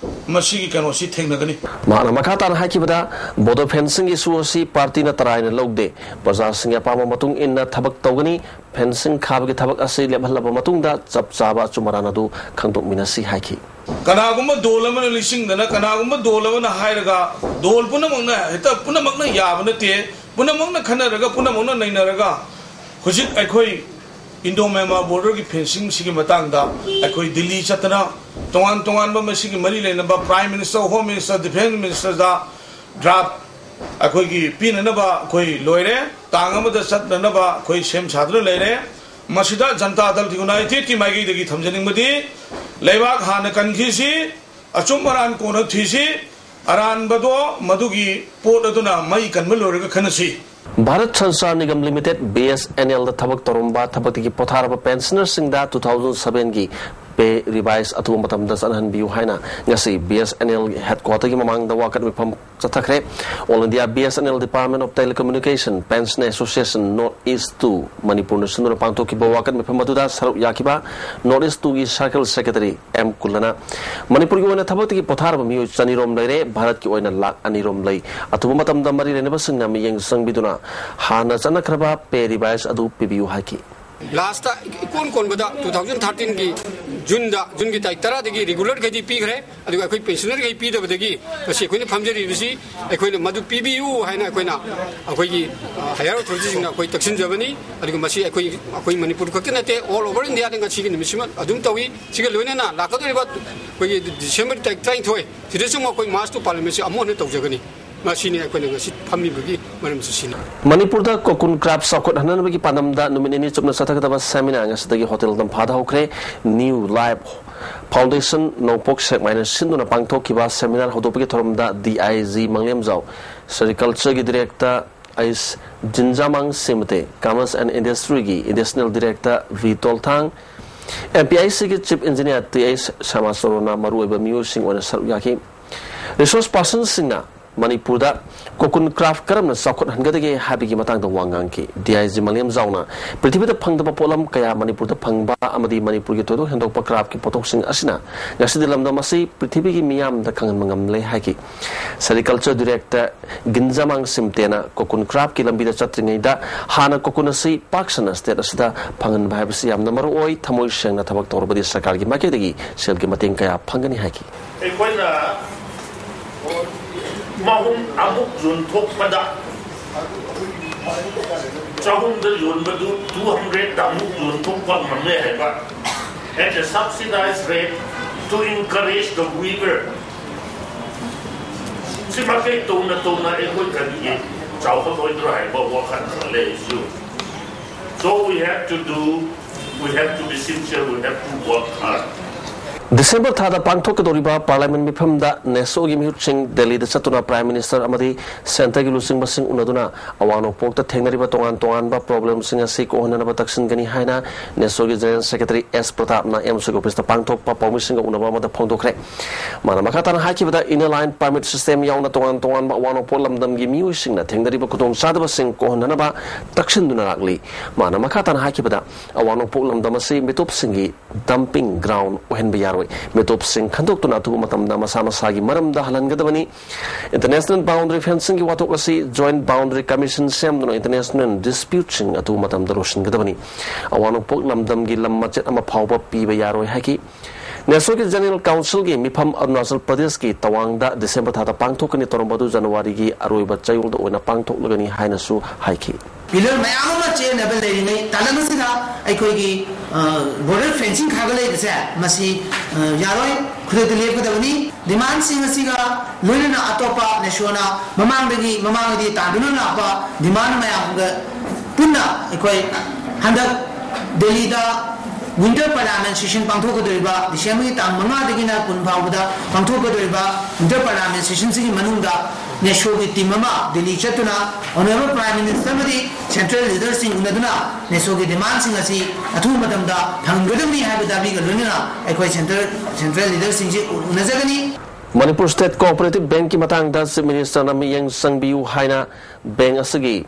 ꯃꯁꯤꯒꯤ ꯀꯩꯅꯣꯁꯤ ꯊꯦꯡꯅꯒꯅꯤ꯫ ꯃꯍꯥꯛꯅ ꯃꯈꯥ ꯇꯥꯅ ꯍꯥꯏꯈꯤꯕꯗ, ꯕꯣꯗꯣ ꯐꯦꯟꯁꯤꯡꯒꯤ ꯏꯁꯨ ꯑꯁꯤ ꯄꯥꯔꯇꯤꯅ ꯇꯔꯥꯏꯅ ꯂꯧꯗꯦ꯫ ꯄ꯭ꯔꯖꯥꯁꯤꯡꯒꯤ ꯑꯄꯥꯝꯕ ꯃꯇꯨꯡ ꯏꯟꯅ ꯊꯕꯛ ꯇꯧꯒꯅꯤ꯫ ꯐꯦꯟꯁꯤꯡ ꯈꯥꯕꯒꯤ ꯊꯕꯛ ꯑꯁꯤ ꯂꯦꯞꯍꯜꯂꯕ ꯃꯇꯨꯡꯗ ꯆꯞ ꯆꯥꯕ ꯑꯆꯨꯝ ꯑꯔꯥꯟ ꯑꯗꯨ ꯈꯪꯗꯣꯛꯃꯤꯟꯅꯁꯤ ꯍꯥꯏꯈꯤ꯫ ꯀꯅꯥꯒꯨꯝꯕ ꯗꯣꯜ ꯑꯃꯅ ꯂꯤꯁꯤꯡꯗꯅ, ꯀꯅꯥꯒꯨꯝꯕ ꯗꯣꯜ ꯑꯃꯅ ꯍꯥꯏꯔꯒ, ꯗꯣꯜ ꯄꯨꯝꯅꯃꯛꯅ ꯍꯦꯛꯇ ꯄꯨꯝꯅꯃꯛꯅ ꯌꯥꯕ ꯅꯠꯇꯦ꯫ ꯄꯨꯝꯅꯃꯛꯅ ꯈꯟꯅꯔꯒ, ꯄꯨꯝꯅꯃꯛꯅ ꯅꯩꯅꯔꯒ, ꯍꯧꯖꯤꯛ ꯑꯩꯈꯣꯏ ꯏꯟꯗꯣ ꯃ꯭ꯌꯥꯟꯃꯥꯔ ꯕꯣꯔꯗꯔꯒꯤ ꯐꯦꯟꯁꯤꯡꯁꯤꯒꯤ ꯃꯇꯥꯡꯗ ꯑꯩꯈꯣꯏ ꯗꯤꯜꯂꯤ ꯆꯠꯇꯅ, ꯇꯣꯉꯥꯟ ꯇꯣꯉꯥꯟꯕ ꯃꯁꯤꯒꯤ ꯃꯔꯤ ꯂꯩꯅꯕ prime minister, home minister, defence ꯃꯤꯅꯤꯁꯇꯔꯗ ꯗ꯭ꯔꯥꯐ ꯑꯩꯈꯣꯏꯒꯤ ꯄꯤꯅꯅꯕ ꯑꯩꯈꯣꯏ ꯂꯣꯏꯔꯦ꯫ ꯇꯥꯡ ꯑꯃꯗ ꯆꯠꯅꯅꯕ ꯑꯩꯈꯣꯏ ꯁꯦꯝ ꯁꯥꯗꯨꯅ ꯂꯩꯔꯦ꯫ ꯃꯁꯤꯗ ꯖꯟꯇꯥ ꯗꯜ ꯌꯨꯅꯥꯏꯇꯦꯗꯀꯤ ꯃꯥꯏꯀꯩꯗꯒꯤ ꯊꯝꯖꯅꯤꯡꯕꯗꯤ, ꯂꯩꯕꯥꯛ ꯍꯥꯟꯅ ꯀꯟꯈꯤꯁꯤ, ꯑꯆꯨꯝ ꯑꯔꯥꯟ ꯀꯣꯟꯅ ꯊꯤꯁꯤ, ꯑꯔꯥꯟꯕꯗꯣ ꯃꯗꯨꯒꯤ ꯄꯣꯠ ꯑꯗꯨꯅ ꯃꯩ ꯀꯟꯕ ꯂꯣꯏꯔꯒ ꯈꯟꯅꯁꯤ꯫ Bharat Sanchar Nigam limited, B S N ꯑꯦꯜꯗ ꯊꯕꯛ ꯇꯧꯔꯝꯕ ꯊꯕꯛꯇꯒꯤ ꯄꯣꯊꯥꯔꯕ ꯄꯦꯟꯁꯅꯔꯁꯤꯡꯗ ꯇꯨ ꯊꯥꯎꯖꯟ ꯁꯚꯦꯟꯒꯤ ꯄꯦ ꯔꯤꯚꯥꯏꯁ ꯑꯊꯨꯕ ꯃꯇꯝꯗ ꯆꯠꯅꯍꯟꯕꯤꯌꯨ ꯍꯥꯏꯅ ꯉꯁꯤ ꯕꯤ ꯑꯦꯁ ꯑꯦꯟ ꯑꯦꯜ ꯍꯦꯗꯀ꯭ꯋꯥꯇꯔꯒꯤ ꯃꯃꯥꯡꯗ ꯋꯥꯀꯠ ꯃꯤꯐꯝ ꯆꯠꯊꯈ꯭ꯔꯦ꯫ All India B S N L Department of Telecommunication Pensioner Association North East two ꯃꯅꯤꯄꯨꯔꯅ ꯁꯤꯟꯗꯨꯅ ꯄꯥꯡꯊꯣꯛꯈꯤꯕ ꯋꯥꯀꯠ ꯃꯤꯐꯝ ꯑꯗꯨꯗ ꯁꯔꯨꯛ ꯌꯥꯈꯤꯕ North East two ꯒꯤ circle secretary ꯑꯦꯝ ꯀꯨꯜꯂꯅ ꯃꯅꯤꯄꯨꯔꯒꯤ ꯑꯣꯏꯅ ꯊꯕꯛꯇꯒꯤ ꯄꯣꯊꯥꯔꯕ ꯃꯤꯑꯣꯏ ꯆꯅꯤꯔꯣꯝ ꯂꯩꯔꯦ, ꯚꯥꯔꯠꯀꯤ ꯑꯣꯏꯅ ꯂꯥꯈ ꯑꯅꯤꯔꯣꯝ ꯂꯩ꯫ ꯑꯊꯨꯕ ꯃꯇꯝꯗ ꯃꯔꯤ ꯂꯩꯅꯕꯁꯤꯡꯅ ꯃꯤꯠꯌꯦꯡ ꯆꯪꯕꯤꯗꯨꯅ ꯍꯥꯟꯅ ꯆꯠꯅꯈ꯭ꯔꯕ ꯄꯦ ꯔꯤꯚꯥꯏꯁ ꯑꯗꯨ ꯄꯤꯕꯤꯌꯨ ꯍꯥꯏꯈꯤ꯫ ꯂꯥꯁꯇ ꯏꯀꯣꯟ ꯀꯣꯟꯕꯗ ꯇꯨ ꯊꯥꯎꯖꯟ ꯊꯥꯔꯇꯤꯟꯒꯤ ꯖꯨꯟꯗ, ꯖꯨꯟꯒꯤ ꯇꯥꯔꯤꯛ ꯇꯔꯥꯗꯒꯤ ꯔꯤꯒꯨꯂꯔꯈꯩꯗꯤ ꯄꯤꯈ꯭ꯔꯦ꯫ ꯑꯗꯨꯒ ꯑꯩꯈꯣꯏ ꯄꯦꯟꯁꯅꯔꯈꯩ ꯄꯤꯗꯕꯗꯒꯤ ꯉꯁꯤ ꯑꯩꯈꯣꯏꯅ ꯐꯝꯖꯔꯤꯕꯁꯤ, ꯑꯩꯈꯣꯏꯅ ꯃꯗꯨ ꯄꯤꯕꯤꯌꯨ ꯍꯥꯏꯅ ꯑꯩꯈꯣꯏꯅ, ꯑꯩꯈꯣꯏꯒꯤ ꯍꯥꯌꯔ ꯑꯣꯊꯣꯔꯤꯇꯤꯁꯤꯡꯅ ꯑꯩꯈꯣꯏ ꯇꯛꯁꯤꯟꯖꯕꯅꯤ꯫ ꯑꯗꯨꯒ ꯃꯁꯤ ꯑꯩꯈꯣꯏ, ꯑꯩꯈꯣꯏ ꯃꯅꯤꯄꯨꯔ ꯈꯛꯇ ꯅꯠꯇꯦ, ꯑꯣꯜ ꯑꯣꯚꯔ ꯏꯟꯗꯤꯌꯥꯗ ꯉꯁꯤꯒꯤ ꯅꯨꯃꯤꯠꯁꯤꯃ ꯑꯗꯨꯝ ꯇꯧꯏ꯫ ꯁꯤꯒ ꯂꯣꯏꯅꯅ ꯂꯥꯛꯀꯗꯧꯔꯤꯕ ꯑꯩꯈꯣꯏꯒꯤ ꯗꯤꯁꯦꯝꯕꯔ ꯇꯥꯔꯤꯛ ꯇꯔꯥꯅꯤꯊꯣꯏ ꯁꯤꯗꯁꯨ ꯑꯃꯨꯛ ꯑꯩꯈꯣꯏ ꯃꯥꯔꯁ ꯇꯨ ꯄꯥꯔꯂꯤꯌꯥꯃꯦꯟꯁꯤ ꯑꯃꯨꯛ ꯍꯟꯅ ꯇꯧꯖꯒꯅꯤ꯫ ꯃꯁꯤꯅꯤ ꯑꯩꯈꯣꯏꯅ ꯉꯁꯤ ꯐꯝꯃꯤꯕꯒꯤ ꯃꯔꯝꯁꯨ ꯁꯤꯅꯤ꯫ ꯃꯅꯤꯄꯨꯔꯗ ꯀꯣꯀꯨꯟ ꯀ꯭ꯔꯥꯐ ꯆꯥꯎꯈꯠꯍꯟꯅꯕꯒꯤ ꯄꯥꯟꯗꯝꯗ ꯅꯨꯃꯤꯠ ꯅꯤꯅꯤ ꯆꯨꯞꯅ ꯆꯠꯊꯒꯗꯕ ꯁꯦꯃꯤꯅꯥꯔ ꯉꯁꯤꯗꯒꯤ ꯍꯣꯇꯦꯜ ꯇꯝꯐꯥꯗ ꯍꯧꯈ꯭ꯔꯦ꯫ ꯅ꯭ꯌꯨ ꯂꯥꯏꯐ ꯐꯥꯎꯟꯗꯦꯁꯟ ꯅꯣꯡꯄꯣꯛ ꯁꯦꯛꯃꯥꯏꯅ ꯁꯤꯟꯗꯨꯅ ꯄꯥꯡꯊꯣꯛꯈꯤꯕ ꯁꯦꯃꯤꯅꯥꯔ ꯍꯧꯗꯣꯛꯄꯒꯤ ꯊꯧꯔꯝꯗ ꯗꯤ ꯑꯥꯏ ꯖꯤ ꯃꯪꯂꯦꯝꯖꯥꯎ, ꯁꯦꯔꯤꯀꯜꯆꯔꯒꯤ director S Jinjamang Simte, commerce and ꯏꯟꯗꯁꯇ꯭ꯔꯤꯒꯤ additional director V Tolthang, M P I ꯁꯤꯒꯤ ꯆꯤꯐ ꯏꯟꯖꯤꯅꯤꯌꯥꯔ ꯇꯤ ꯑꯩꯁ ꯁ꯭ꯌꯥꯃꯥꯆꯔꯣꯅ ꯃꯔꯨꯑꯣꯏꯕ ꯃꯤꯑꯣꯏꯁꯤꯡ ꯑꯣꯏꯅ ꯁꯔꯨꯛ ꯌꯥꯈꯤ꯫ ꯔꯤꯁꯣꯔꯁ ꯄꯥꯔꯁꯟꯁꯤꯡꯅ ꯃꯅꯤꯄꯨꯔꯗ ꯀꯣꯀꯨꯟ ꯀ꯭ꯔꯥꯐ ꯀꯔꯝꯅ ꯆꯥꯎꯈꯠꯍꯟꯒꯗꯒꯦ ꯍꯥꯏꯕꯒꯤ ꯃꯇꯥꯡꯗ ꯋꯥ ꯉꯥꯡꯈꯤ꯫ ꯗꯤ ꯑꯥꯏ ꯖꯤ ꯃꯥꯂꯦꯝꯖꯥꯎꯅ ꯄ꯭ꯔꯤꯊꯤꯕꯤꯗ ꯐꯪꯗꯕ ꯄꯣꯠꯂꯝ ꯀꯌꯥ ꯃꯅꯤꯄꯨꯔꯗ ꯐꯪꯕ ꯑꯃꯗꯤ ꯃꯅꯤꯄꯨꯔꯒꯤ ꯊꯣꯏꯗꯣꯛ ꯍꯦꯟꯗꯣꯛꯄ ꯀ꯭ꯔꯥꯐꯀꯤ ꯄꯣꯠꯊꯣꯛꯁꯤꯡ ꯑꯁꯤꯅ ꯉꯁꯤꯗꯤ ꯂꯝꯗꯝ ꯑꯁꯤ ꯄ꯭ꯔꯤꯊꯤꯕꯤꯒꯤ ꯃꯤꯌꯥꯝꯗ ꯈꯪꯍꯟꯕ ꯉꯝꯂꯦ ꯍꯥꯏꯈꯤ꯫ ꯁꯦꯔꯤꯀꯜꯆꯔ ꯗꯤꯔꯦꯛꯇꯔ ꯒꯤꯟꯖꯥꯃꯥꯡ ꯁꯤꯝꯇꯦꯅ ꯀꯣꯀꯨꯟ ꯀ꯭ꯔꯥꯐꯀꯤ ꯂꯝꯕꯤꯗ ꯆꯠꯇ꯭ꯔꯤꯉꯩꯗ ꯍꯥꯟꯅ ꯀꯣꯀꯨꯟ ꯑꯁꯤ ꯄꯥꯛ ꯁꯟꯅ ꯁ꯭ꯇꯦꯠ ꯑꯁꯤꯗ ꯐꯪꯍꯟꯕ ꯍꯥꯏꯕꯁꯤ ꯌꯥꯝꯅ ꯃꯔꯨ ꯑꯣꯏ꯫ ꯊꯃꯣꯏ ꯁꯦꯡꯅ ꯊꯕꯛ ꯇꯧꯔꯕꯗꯤ ꯁꯔꯀꯥꯔꯒꯤ ꯃꯥꯏꯀꯩꯗꯒꯤ ꯁꯦꯜꯒꯤ ꯃꯇꯦꯡ ꯀꯌꯥ ꯐꯪꯒꯅꯤ ꯍꯥꯏꯈꯤ꯫ ꯑꯩꯈꯣꯏꯅ ꯃꯍꯨꯝ ꯑꯃꯨꯛ ꯌꯣꯟꯊꯣꯛꯄꯗ ꯆꯍꯨꯝꯗ ꯌꯣꯟꯕꯗꯨ two hundredꯗ ꯑꯃꯨꯛ ꯌꯣꯟꯊꯣꯛꯄ ꯉꯝꯂꯦ ꯍꯥꯏꯕ, at a subsidized rate to encourage the weaver꯫ ꯁꯤꯃꯈꯩ ꯇꯧꯅ ꯇꯧꯅ ꯑꯩꯈꯣꯏ ꯀꯔꯤꯒꯤ ꯆꯥꯎꯈꯠꯂꯣꯏꯗ꯭ꯔꯣ ꯍꯥꯏꯕ ꯋꯥꯈꯜ ꯈꯔ ꯂꯩ ꯑꯩꯁꯨ꯫ So we have to do, we have to be sincere, we have to work hard. December ꯊꯥꯗ ꯄꯥꯡꯊꯣꯛꯀꯗꯧꯔꯤꯕ ꯄꯥꯔꯂꯤꯌꯥꯃꯦꯟ ꯃꯤꯐꯝꯗ ꯅꯦꯁꯣꯒꯤ ꯃꯤꯍꯨꯠꯁꯤꯡ ꯗꯦꯜꯂꯤꯗ ꯆꯠꯇꯨꯅ ꯄ꯭ꯔꯥꯏꯝ ꯃꯤꯅꯤꯁꯇꯔ ꯑꯃꯗꯤ ꯁꯦꯟꯇꯔꯒꯤ ꯂꯨꯆꯤꯡꯕꯁꯤꯡ ꯎꯅꯗꯨꯅ ꯑꯋꯥꯡ ꯅꯣꯡꯄꯣꯛꯇ ꯊꯦꯡꯅꯔꯤꯕ ꯇꯣꯉꯥꯟ ꯇꯣꯉꯥꯟꯕ ꯄ꯭ꯔꯣꯕ꯭ꯂꯦꯝꯁꯤꯡ ꯑꯁꯤ ꯀꯣꯛꯍꯟꯅꯅꯕ ꯇꯛꯁꯤꯟꯒꯅꯤ ꯍꯥꯏꯅ ꯅꯦꯁꯣꯒꯤ ꯖꯦꯅꯔꯦꯜ ꯁꯦꯀ꯭ꯔꯦꯇꯔꯤ ꯑꯦꯁ ꯄ꯭ꯔꯇꯥꯞꯅ ꯑꯦꯝ ꯁꯤꯒꯤ ꯑꯣꯐꯤꯁꯇ ꯄꯥꯡꯊꯣꯛꯄ ꯄꯥꯎꯃꯤꯁꯤꯡꯒ ꯎꯅꯕ ꯑꯃꯗ ꯐꯣꯡꯗꯣꯛꯈ꯭ꯔꯦ꯫ ꯃꯥꯅ ꯃꯈꯥ ꯇꯥꯅ ꯍꯥꯏꯈꯤꯕꯗ, ꯏꯅꯔ ꯂꯥꯏꯟ ꯄꯔꯃꯤꯠ ꯁꯤꯁꯇꯦꯝ ꯌꯥꯎꯅ ꯇꯣꯉꯥꯟ ꯇꯣꯉꯥꯟꯕ ꯑꯋꯥꯡ ꯅꯣꯡꯄꯣꯛ ꯂꯝꯗꯝꯒꯤ ꯃꯤꯑꯣꯏꯁꯤꯡꯅ ꯊꯦꯡꯅꯔꯤꯕ ꯈꯨꯗꯣꯡꯆꯥꯗꯕꯁꯤꯡ ꯀꯣꯛꯍꯟꯅꯅꯕ ꯇꯛꯁꯤꯟꯗꯨꯅ ꯂꯥꯛꯂꯤ꯫ ꯃꯥꯅ ꯃꯈꯥ ꯇꯥꯅ ꯍꯥꯏꯈꯤꯕꯗ, ꯑꯋꯥꯡ ꯅꯣꯡꯄꯣꯛ ꯂꯝꯗꯝ ꯑꯁꯤ ꯃꯤꯇꯣꯞꯁꯤꯡꯒꯤ dumping ground ꯑꯣꯏꯍꯟꯕ ꯌꯥꯔꯣꯏ꯫ ꯃꯤꯇꯣꯞꯁꯤꯡ ꯈꯟꯗꯣꯛꯇꯨꯅ ꯑꯊꯨꯕ ꯃꯇꯝꯗ ꯃꯁꯥ ꯃꯁꯥꯒꯤ ꯃꯔꯝꯗ ꯍꯜꯍꯟꯒꯗꯕꯅꯤ꯫ International boundary fencingꯒꯤ ꯋꯥꯊꯣꯛ ꯑꯁꯤ Joint Boundary Commission ꯁꯦꯝꯗꯨꯅ international disputeꯁꯤꯡ ꯑꯊꯨꯕ ꯃꯇꯝꯗ ꯂꯣꯏꯁꯤꯟꯒꯗꯕꯅꯤ꯫ ꯑꯋꯥꯡ ꯅꯣꯡꯄꯣꯛ ꯂꯝꯗꯝꯒꯤ ꯂꯝ ꯃꯆꯦꯠ ꯑꯃ ꯐꯥꯎꯕ ꯄꯤꯕ ꯌꯥꯔꯣꯏ ꯍꯥꯏꯈꯤ꯫ ꯅꯦꯁꯣꯒꯤ ꯖꯦꯅꯔꯦꯜ ꯀꯥꯎꯟꯁꯤꯜꯒꯤ ꯃꯤꯐꯝ ꯑꯔꯨꯅꯥꯆꯜ ꯄ꯭ꯔꯗꯦꯁꯀꯤ ꯇꯋꯥꯡꯗ ꯗꯤꯁꯦꯝꯕꯔ ꯊꯥꯗ ꯄꯥꯡꯊꯣꯛꯀꯅꯤ꯫ ꯇꯧꯔꯝꯕ ꯑꯗꯨ ꯖꯅꯋꯥꯔꯤꯒꯤ ꯑꯔꯣꯏꯕ ꯆꯌꯣꯜꯗ ꯑꯣꯏꯅ ꯄꯥꯡꯊꯣꯛꯂꯒꯅꯤ ꯍꯥꯏꯅꯁꯨ ꯍꯥꯏꯈꯤ꯫ ꯄꯤꯂꯔ ꯃꯌꯥꯝ ꯑꯃ ꯆꯦꯟꯅꯕ ꯂꯩꯔꯤꯉꯩ ꯇꯥꯂꯛ ꯑꯁꯤꯗ ꯑꯩꯈꯣꯏꯒꯤ, ꯑ, ꯕꯣꯔꯗꯔ ꯐꯦꯟꯁꯤꯡ ꯈꯥꯒꯠꯂꯛꯏꯕꯁꯦ, ꯃꯁꯤ, ꯑ, ꯌꯥꯔꯣꯏ꯫ ꯈꯨꯗꯛꯇ ꯂꯦꯞꯀꯗꯕꯅꯤ꯫ ꯗꯤꯃꯥꯟꯁꯤꯡ ꯑꯁꯤꯒ ꯂꯣꯏꯅꯅ ꯑꯇꯣꯞꯄ ꯅꯦꯁꯣꯅ ꯃꯃꯥꯡꯗꯒꯤ, ꯃꯃꯥꯡꯗꯒꯤ ꯇꯥꯟꯗꯨꯅ ꯂꯥꯛꯄ ꯗꯤꯃꯥꯟ ꯃꯌꯥꯝꯒ ꯄꯨꯟꯅ ꯑꯩꯈꯣꯏ ꯍꯟꯗꯛ ꯗꯦꯜꯂꯤꯗ ꯋꯤꯟꯇꯔ ꯄꯥꯔꯂꯤꯌꯥꯃꯦꯟ ꯁꯦꯁꯟ ꯄꯥꯡꯊꯣꯛꯀꯗꯧꯔꯤꯕ, ꯗꯤꯁꯦꯝꯕꯔꯒꯤ ꯇꯥꯡ ꯃꯉꯥꯗꯒꯤꯅ ꯀꯨꯟ ꯐꯥꯎꯕꯗ ꯄꯥꯡꯊꯣꯛꯀꯗꯧꯔꯤꯕ ꯋꯤꯟꯇꯔ ꯄꯥꯔꯂꯤꯌꯥꯃꯦꯟ ꯁꯦꯁꯟꯁꯤꯒꯤ ꯃꯅꯨꯡꯗ ꯅꯦꯁꯣꯒꯤ ꯇꯤꯝ ꯑꯃ ꯗꯦꯜꯂꯤ ꯆꯠꯇꯨꯅ ꯑꯣꯅꯔꯦꯕꯜ ꯄ꯭ꯔꯥꯏꯝ ꯃꯤꯅꯤꯁꯇꯔ ꯑꯃꯗꯤ ꯁꯦꯟꯇ꯭ꯔꯦꯜ ꯂꯤꯗꯔꯁꯤꯡ ꯎꯅꯗꯨꯅ ꯅꯦꯁꯣꯒꯤ ꯗꯤꯃꯥꯟꯁꯤꯡ ꯑꯁꯤ ꯑꯊꯨꯕ ꯃꯇꯝꯗ ꯐꯪꯒꯗꯕꯅꯤ ꯍꯥꯏꯕ ꯗꯥꯕꯤꯒ ꯂꯣꯏꯅꯅ ꯑꯩꯈꯣꯏ ꯁꯦꯟꯇ꯭ꯔꯦꯜ, ꯁꯦꯟꯇ꯭ꯔꯦꯜ ꯂꯤꯗꯔꯁꯤꯡꯁꯤ ꯎꯅꯖꯒꯅꯤ꯫ ꯃꯅꯤꯄꯨꯔ ꯁ꯭ꯇꯦꯠ ꯀꯣꯑꯣꯄꯔꯦꯇꯤꯚ ꯕꯦꯡꯛꯀꯤ ꯃꯇꯥꯡꯗ ꯆꯤꯐ ꯃꯤꯅꯤꯁꯇꯔꯅ ꯃꯤꯠꯌꯦꯡ ꯆꯪꯕꯤꯌꯨ ꯍꯥꯏꯅ ꯕꯦꯡꯛ ꯑꯁꯤꯒꯤ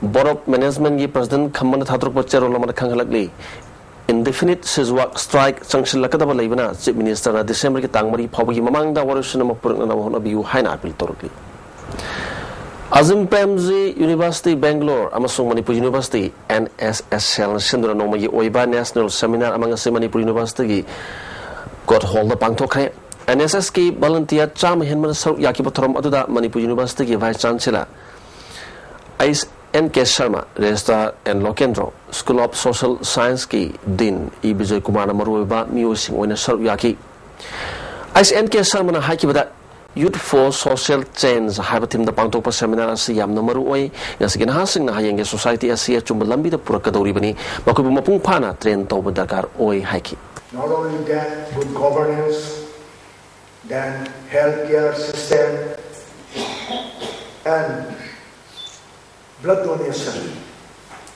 ꯕꯣꯔꯗ ꯑꯣꯐ ꯃꯦꯅꯦꯖꯃꯦꯟꯠꯀꯤ ꯄ꯭ꯔꯁꯤꯗꯦꯟꯠ ꯈꯝꯕꯅ ꯊꯥꯗꯣꯔꯛꯄ ꯆꯦꯔꯣꯜ ꯑꯃꯗ ꯈꯪꯍꯜꯂꯛꯂꯤ꯫ ꯏꯟꯗꯦꯐꯤꯅꯤꯠ ꯁꯤꯖꯋꯥꯛ ꯁ꯭ꯇ꯭ꯔꯥꯏꯛ ꯆꯪꯁꯤꯜꯂꯛꯀꯗꯕ ꯂꯩꯕꯅ ꯆꯤꯐ ꯃꯤꯅꯤꯁꯇꯔꯅ ꯗꯤꯁꯦꯝꯕꯔꯒꯤ ꯇꯥꯡ ꯃꯔꯤ ꯐꯥꯎꯕꯒꯤ ꯃꯃꯥꯡꯗ ꯋꯥꯔꯣꯏꯁꯤꯟ ꯑꯃ ꯄꯨꯔꯛꯅꯅꯕ ꯍꯣꯠꯅꯕꯤꯌꯨ ꯍꯥꯏꯅ ꯑꯥꯄꯤꯜ ꯇꯧꯔꯛꯂꯤ꯫ ꯑꯖꯤꯝ ꯄ꯭ꯔꯦꯝꯖꯤ ꯌꯨꯅꯤꯚꯔꯁꯤꯇꯤ ꯕꯦꯡꯒꯂꯣꯔ ꯑꯃꯁꯨꯡ ꯃꯅꯤꯄꯨꯔ ꯌꯨꯅꯤꯚꯔꯁꯤꯇꯤ, ꯑꯦꯟ ꯑꯦꯁ ꯑꯦꯁ ꯑꯦꯜꯅ ꯁꯤꯟꯗꯨꯅ ꯅꯣꯡꯃꯒꯤ ꯑꯣꯏꯕ ꯅꯦꯁꯅꯦꯜ ꯁꯦꯃꯤꯅꯥꯔ ꯑꯃ ꯉꯁꯤ ꯃꯅꯤꯄꯨꯔ ꯌꯨꯅꯤꯚꯔꯁꯤꯇꯤꯒꯤ ꯀꯣꯔꯠ ꯍꯣꯜꯗ ꯄꯥꯡꯊꯣꯛꯈ꯭ꯔꯦ꯫ ꯑꯦꯟ ꯑꯦꯁ ꯑꯦꯁꯀꯤ ꯚꯣꯂꯨꯟꯇꯤꯌꯔ ꯆꯥꯝꯃ ꯍꯦꯟꯕꯅ ꯁꯔꯨꯛ ꯌꯥꯈꯤꯕ ꯊꯧꯔꯝ ꯑꯗꯨꯗ ꯃꯅꯤꯄꯨꯔ ꯌꯨꯅꯤꯚꯔꯁꯤꯇꯤꯒꯤ vice chancellor H N K Sharma, registrar N Lokendro, school of social ꯁꯥꯏꯟꯁꯀꯤ ꯗꯤꯟ ꯏ ꯕꯤꯖꯣꯏ ꯀꯨꯃꯥꯔꯅ ꯃꯔꯨꯑꯣꯏꯕ ꯃꯤꯑꯣꯏꯁꯤꯡ ꯑꯣꯏꯅ ꯁꯔꯨꯛ ꯌꯥꯈꯤ꯫ ꯑꯩꯆ ꯑꯦꯟ ꯀꯦ ꯁꯔꯃꯅ ꯍꯥꯏꯈꯤꯕꯗ, Youth for Social Change ꯍꯥꯏꯕ ꯊꯤꯝꯗ ꯄꯥꯡꯊꯣꯛꯄ ꯁꯦꯃꯤꯅꯥꯔ ꯑꯁꯤ ꯌꯥꯝꯅ ꯃꯔꯨ ꯑꯣꯏ꯫ ꯉꯁꯤꯒꯤ ꯅꯍꯥꯁꯤꯡꯅ ꯍꯌꯦꯡꯒꯤ ꯁꯣꯁꯥꯏꯇꯤ ꯑꯁꯤ ꯑꯆꯨꯝꯕ ꯂꯝꯕꯤꯗ ꯄꯨꯔꯛꯀꯗꯧꯔꯤꯕꯅꯤ꯫ ꯃꯈꯣꯏꯕꯨ ꯃꯄꯨꯡ ꯐꯥꯅ ꯇ꯭ꯔꯦꯟ ꯇꯧꯕ ꯗꯔꯀꯥꯔ ꯑꯣꯏ ꯍꯥꯏꯈꯤ꯫ Not only that, good governance, then healthcare system, and blood donation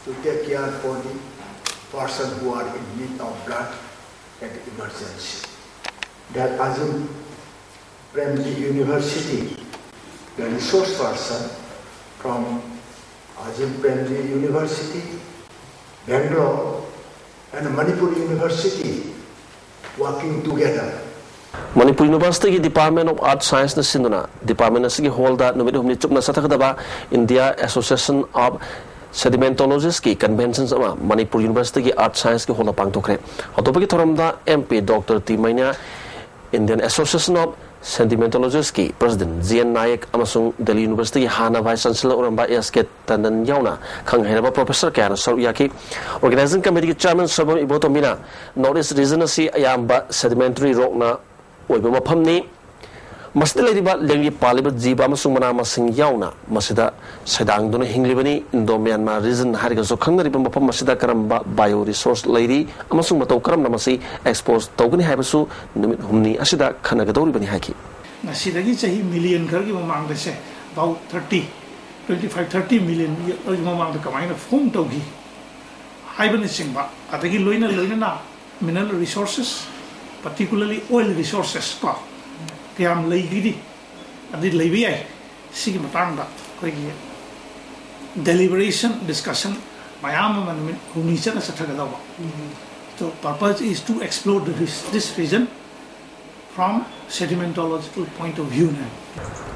to take care for the person who are in need of blood at emergency. That Azim Premji University, the resource person from Azim Premji University, Bangalore, and Manipur University working together. Manipur ꯌꯨꯅꯤꯚꯔꯁꯤꯇꯤꯒꯤ department of art ꯁꯥꯏꯟꯁꯅ ꯁꯤꯟꯗꯨꯅ department ꯑꯁꯤꯒꯤ ꯍꯣꯜꯗ ꯅꯨꯃꯤꯠ ꯍꯨꯝꯅꯤ ꯆꯨꯞꯅ ꯆꯠꯊꯒꯗꯕ India association of ꯁꯦꯗꯤꯃꯦꯟꯇꯣꯂꯣꯖꯤꯁꯀꯤ convention ꯑꯃ ꯃꯅꯤꯄꯨꯔ ꯌꯨꯅꯤꯚꯔꯁꯤꯇꯤꯒꯤ ꯑꯥꯔꯠ ꯁꯥꯏꯟꯁꯀꯤ ꯍꯣꯜꯗ ꯄꯥꯡꯊꯣꯛꯈ꯭ꯔꯦ꯫ ꯍꯧꯗꯣꯛꯄꯒꯤ ꯊꯧꯔꯝꯗ M P doctor T Meinya, Indian association of ꯁꯦꯟꯇꯤꯃꯦꯟꯇꯣꯂꯣꯖꯤꯁꯀꯤ ꯄ꯭ꯔꯁꯤꯗꯦꯟꯠ ꯖꯤ ꯑꯦꯟ ꯅꯥꯌꯦꯛ ꯑꯃꯁꯨꯡ ꯗꯦꯜꯂꯤ ꯌꯨꯅꯤꯚꯔꯁꯤꯇꯤꯒꯤ ꯍꯥꯟꯅ ꯚꯥꯏꯁ ꯆꯥꯟꯁꯦꯂꯔ ꯑꯣꯏꯔꯝꯕ ꯑꯦꯁ ꯀꯦ ꯇꯟꯗꯟ ꯌꯥꯎꯅ ꯈꯪ ꯍꯩꯔꯕ ꯄ꯭ꯔꯣꯐꯦꯁꯔ ꯀꯌꯥꯅ ꯁꯔꯨꯛ ꯌꯥꯈꯤ꯫ ꯑꯣꯔꯒꯅꯥꯏꯖꯤꯡ ꯀꯃꯤꯇꯤꯒꯤ ꯆꯤꯌꯥꯔꯃꯦꯟ ꯁꯣꯏꯕꯝ ꯏꯕꯣꯇꯣꯝꯕꯤꯅ North East region ꯑꯁꯤ ꯑꯌꯥꯝꯕ ꯁꯦꯗꯤꯃꯦꯟꯇꯔꯤ ꯔꯣꯛꯅ ꯑꯣꯏꯕ ꯃꯐꯝꯅꯤ꯫ ꯃꯁꯤꯗ ꯂꯩꯔꯤꯕ ꯂꯦꯡꯒꯤ ꯄꯥꯜꯂꯤꯕ ꯖꯤꯕ ꯑꯃꯁꯨꯡ ꯃꯅꯥ ꯃꯁꯤꯡ ꯌꯥꯎꯅ ꯃꯁꯤꯗ ꯁꯩꯗꯥꯡꯗꯨꯅ ꯍꯤꯡꯂꯤꯕꯅꯤ꯫ ꯏꯟꯗꯣ ꯃ꯭ꯌꯥꯟꯃꯥꯔ ꯔꯤꯖꯟ ꯍꯥꯏꯔꯒꯁꯨ ꯈꯪꯅꯔꯤꯕ ꯃꯐꯝ ꯑꯁꯤꯗ ꯀꯔꯝꯕ ꯕꯥꯏꯑꯣ ꯔꯤꯁꯣꯔꯁ ꯂꯩꯔꯤ ꯑꯃꯁꯨꯡ ꯃꯇꯧ ꯀꯔꯝꯅ ꯃꯁꯤ ꯑꯦꯛꯁꯄꯣꯖ ꯇꯧꯒꯅꯤ ꯍꯥꯏꯕꯁꯨ ꯅꯨꯃꯤꯠ ꯍꯨꯝꯅꯤ ꯑꯁꯤꯗ ꯈꯟꯅꯒꯗꯧꯔꯤꯕꯅꯤ ꯍꯥꯏꯈꯤ꯫ ꯉꯁꯤꯗꯒꯤ ꯆꯍꯤ ꯃꯤꯂꯤꯌꯟ ꯈꯔꯒꯤ ꯃꯃꯥꯡꯗꯁꯦ, about thirty, twenty five, thirty million ꯃꯃꯥꯡꯗ ꯀꯃꯥꯏꯅ ꯐꯣꯝ ꯇꯧꯈꯤ ꯍꯥꯏꯕꯅꯆꯤꯡꯕ, ꯑꯗꯒꯤ ꯂꯣꯏꯅ ꯂꯣꯏꯅꯅ mineral resources, particularly oil resources ꯀꯣ, ꯀꯌꯥꯝ ꯂꯩꯒꯤꯗꯤ ꯑꯗꯨꯗꯤ ꯂꯩꯕ ꯌꯥꯏ꯫ ꯁꯤꯒꯤ ꯃꯇꯥꯡꯗ ꯑꯩꯈꯣꯏꯒꯤ deliberation, discussion ꯃꯌꯥꯝ ꯑꯃ ꯅꯨꯃꯤꯠ ꯍꯨꯝꯅꯤ ꯆꯠꯅ ꯆꯠꯊꯒꯗꯧꯕ꯫ So purpose is to explore the, this, this region from sedimentological point of view ꯅꯦ꯫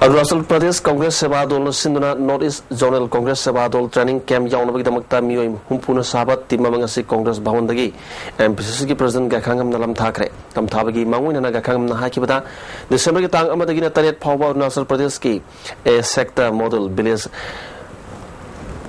ꯑꯔꯨꯅꯥꯆꯜ ꯄ꯭ꯔꯗꯦꯁ ꯀꯪꯒ꯭ꯔꯦꯁ ꯁꯦꯕꯥ ꯗꯣꯜꯅ ꯁꯤꯟꯗꯨꯅ ꯅꯣꯔꯠ ꯏꯁ ꯖꯣꯅꯦꯜ ꯀꯪꯒ꯭ꯔꯦꯁ ꯁꯦꯕꯥ ꯗꯣꯜ ꯇ꯭ꯔꯦꯅꯤꯡ ꯀꯦꯝꯞ ꯌꯥꯎꯅꯕꯒꯤꯗꯃꯛꯇ ꯃꯤꯑꯣꯏ ꯍꯨꯝꯐꯨꯅ ꯁꯥꯕ ꯇꯤꯝ ꯑꯃ ꯉꯁꯤ ꯀꯪꯒ꯭ꯔꯦꯁ ꯚꯋꯟꯗꯒꯤ ꯑꯦꯝ ꯄꯤ ꯁꯤ ꯁꯤꯒꯤ ꯄ꯭ꯔꯁꯤꯗꯦꯟ ꯒꯥꯏꯈꯥꯉꯝꯅ ꯂꯝ ꯊꯥꯈ꯭ꯔꯦ꯫ ꯂꯝ ꯊꯥꯕꯒꯤ ꯃꯥꯡꯑꯣꯏꯅꯅ ꯒꯥꯏꯈꯥꯉꯝꯅ ꯍꯥꯏꯈꯤꯕꯗ, ꯗꯤꯁꯦꯝꯕꯔꯒꯤ ꯇꯥꯡ ꯑꯃꯗꯒꯤꯅ ꯇꯔꯦꯠ ꯐꯥꯎꯕ ꯑꯔꯨꯅꯥꯆꯜ ꯄ꯭ꯔꯗꯦꯁꯀꯤ ꯑꯦ ꯁꯦꯛꯇ ꯃꯣꯗꯦꯜ ꯚꯤꯂꯦꯖ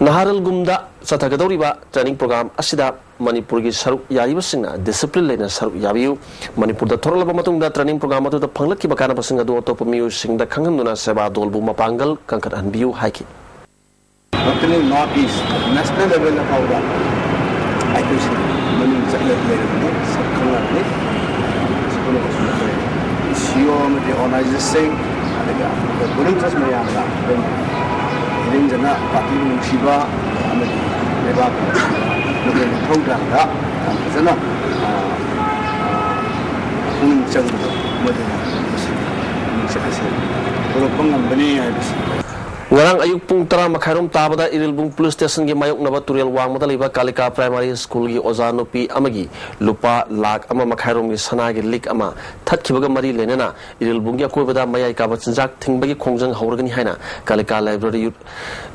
ꯅꯍꯥꯔꯜꯒꯨꯝꯗ ꯆꯠꯊꯒꯗꯧꯔꯤꯕ ꯇ꯭ꯔꯦꯅꯤꯡ ꯄ꯭ꯔꯣꯒ꯭ꯔꯥꯝ ꯑꯁꯤꯗ ꯃꯅꯤꯄꯨꯔꯒꯤ ꯁꯔꯨꯛ ꯌꯥꯔꯤꯕꯁꯤꯡꯅ ꯗꯤꯁꯤꯄ꯭ꯂꯤꯟ ꯂꯩꯅ ꯁꯔꯨꯛ ꯌꯥꯕꯤꯌꯨ꯫ ꯃꯅꯤꯄꯨꯔꯗ ꯊꯣꯔꯛꯂꯕ ꯃꯇꯨꯡꯗ ꯇ꯭ꯔꯦꯅꯤꯡ ꯄ꯭ꯔꯣꯒ꯭ꯔꯥꯝ ꯑꯗꯨꯗ ꯐꯪꯂꯛꯈꯤꯕ ꯀꯥꯟꯅꯕꯁꯤꯡ ꯑꯗꯨ ꯑꯇꯣꯞꯄ ꯃꯤꯑꯣꯏꯁꯤꯡꯗ ꯈꯪꯍꯟꯗꯨꯅ ꯁꯦꯕꯥ ꯗꯣꯜꯕꯨ ꯃꯄꯥꯡꯒꯜ ꯀꯟꯈꯠꯍꯟꯕꯤꯌꯨ ꯍꯥꯏꯈꯤ꯫ ꯂꯣꯀꯦꯜ ꯅꯣꯔꯠ ꯏꯁ ꯅꯦꯁꯅꯦꯜ ꯂꯦꯚꯦꯜꯗ ꯐꯥꯎꯕ ꯑꯩꯈꯣꯏꯁꯤ ꯃꯃꯤꯡ ꯆꯠꯂ ꯂꯩꯔꯕꯅꯤ, ꯁꯛ ꯈꯪꯂꯕꯅꯤ꯫ ꯁꯤ ꯄꯨꯝꯅꯃꯛꯁꯨ ꯑꯩꯈꯣꯏ ꯁꯤ ꯏ ꯑꯣ ꯑꯃꯗꯤ ꯑꯣꯔꯒꯅꯥꯏꯖꯔꯁꯤꯡ, ꯑꯗꯨꯒ ꯑꯩꯈꯣꯏ ꯚꯣꯂꯨꯟꯇꯤꯌꯔꯁ ꯃꯌꯥꯝꯅ ꯑꯗꯨꯝ ꯏꯔꯦꯡꯖꯅ ꯄꯥꯔꯇꯤꯕꯨ ꯅꯨꯡꯁꯤꯕ ꯑꯃꯗꯤ ꯂꯩꯕꯥꯛꯄꯨ ꯅꯨꯡꯁꯤꯕ ꯃꯗꯨꯒꯤ ꯃꯊꯧꯗꯥꯡꯗ ꯌꯥꯝ ꯐꯖꯅ, ꯑ, ꯑ, ꯄꯨꯛꯅꯤꯡ ꯆꯪꯕꯗꯣ ꯃꯗꯨꯅ ꯃꯁꯤ ꯃꯤꯡꯆꯠ ꯑꯁꯤ ꯄꯨꯔꯛꯄ ꯉꯝꯕꯅꯤ ꯍꯥꯏꯕꯁꯤ꯫ ꯉꯔꯥꯡ ꯑꯌꯨꯛ ꯄꯨꯡ ꯇꯔꯥ ꯃꯈꯥꯏꯔꯣꯝ ꯇꯥꯕꯗ ꯏꯔꯤꯜꯕꯨꯡ ꯄꯨꯂꯤꯁ ꯁ꯭ꯇꯦꯁꯟꯒꯤ ꯃꯥꯌꯣꯛꯅꯕ ꯇꯨꯔꯦꯜ ꯋꯥꯡꯃꯗ ꯂꯩꯕ ꯀꯥꯂꯤꯀꯥ ꯄ꯭ꯔꯥꯏꯃꯥꯔꯤ ꯁ꯭ꯀꯨꯜꯒꯤ ꯑꯣꯖꯥ ꯅꯨꯄꯤ ꯑꯃꯒꯤ ꯂꯨꯄꯥ ꯂꯥꯈ ꯑꯃ ꯃꯈꯥꯏꯔꯣꯝꯒꯤ ꯁꯅꯥꯒꯤ ꯂꯤꯛ ꯑꯃ ꯊꯠꯈꯤꯕꯒ ꯃꯔꯤ ꯂꯩꯅꯅ ꯏꯔꯤꯜꯕꯨꯡꯒꯤ ꯑꯀꯣꯏꯕꯗ ꯃꯌꯥꯏ ꯀꯥꯕ ꯆꯤꯟꯖꯥꯛ ꯊꯤꯡꯕꯒꯤ ꯈꯣꯡꯖꯪ ꯍꯧꯔꯒꯅꯤ ꯍꯥꯏꯅ ꯀꯥꯂꯤꯀꯥ ꯂꯥꯏꯕ꯭ꯔꯦꯔꯤ ꯌꯨꯠ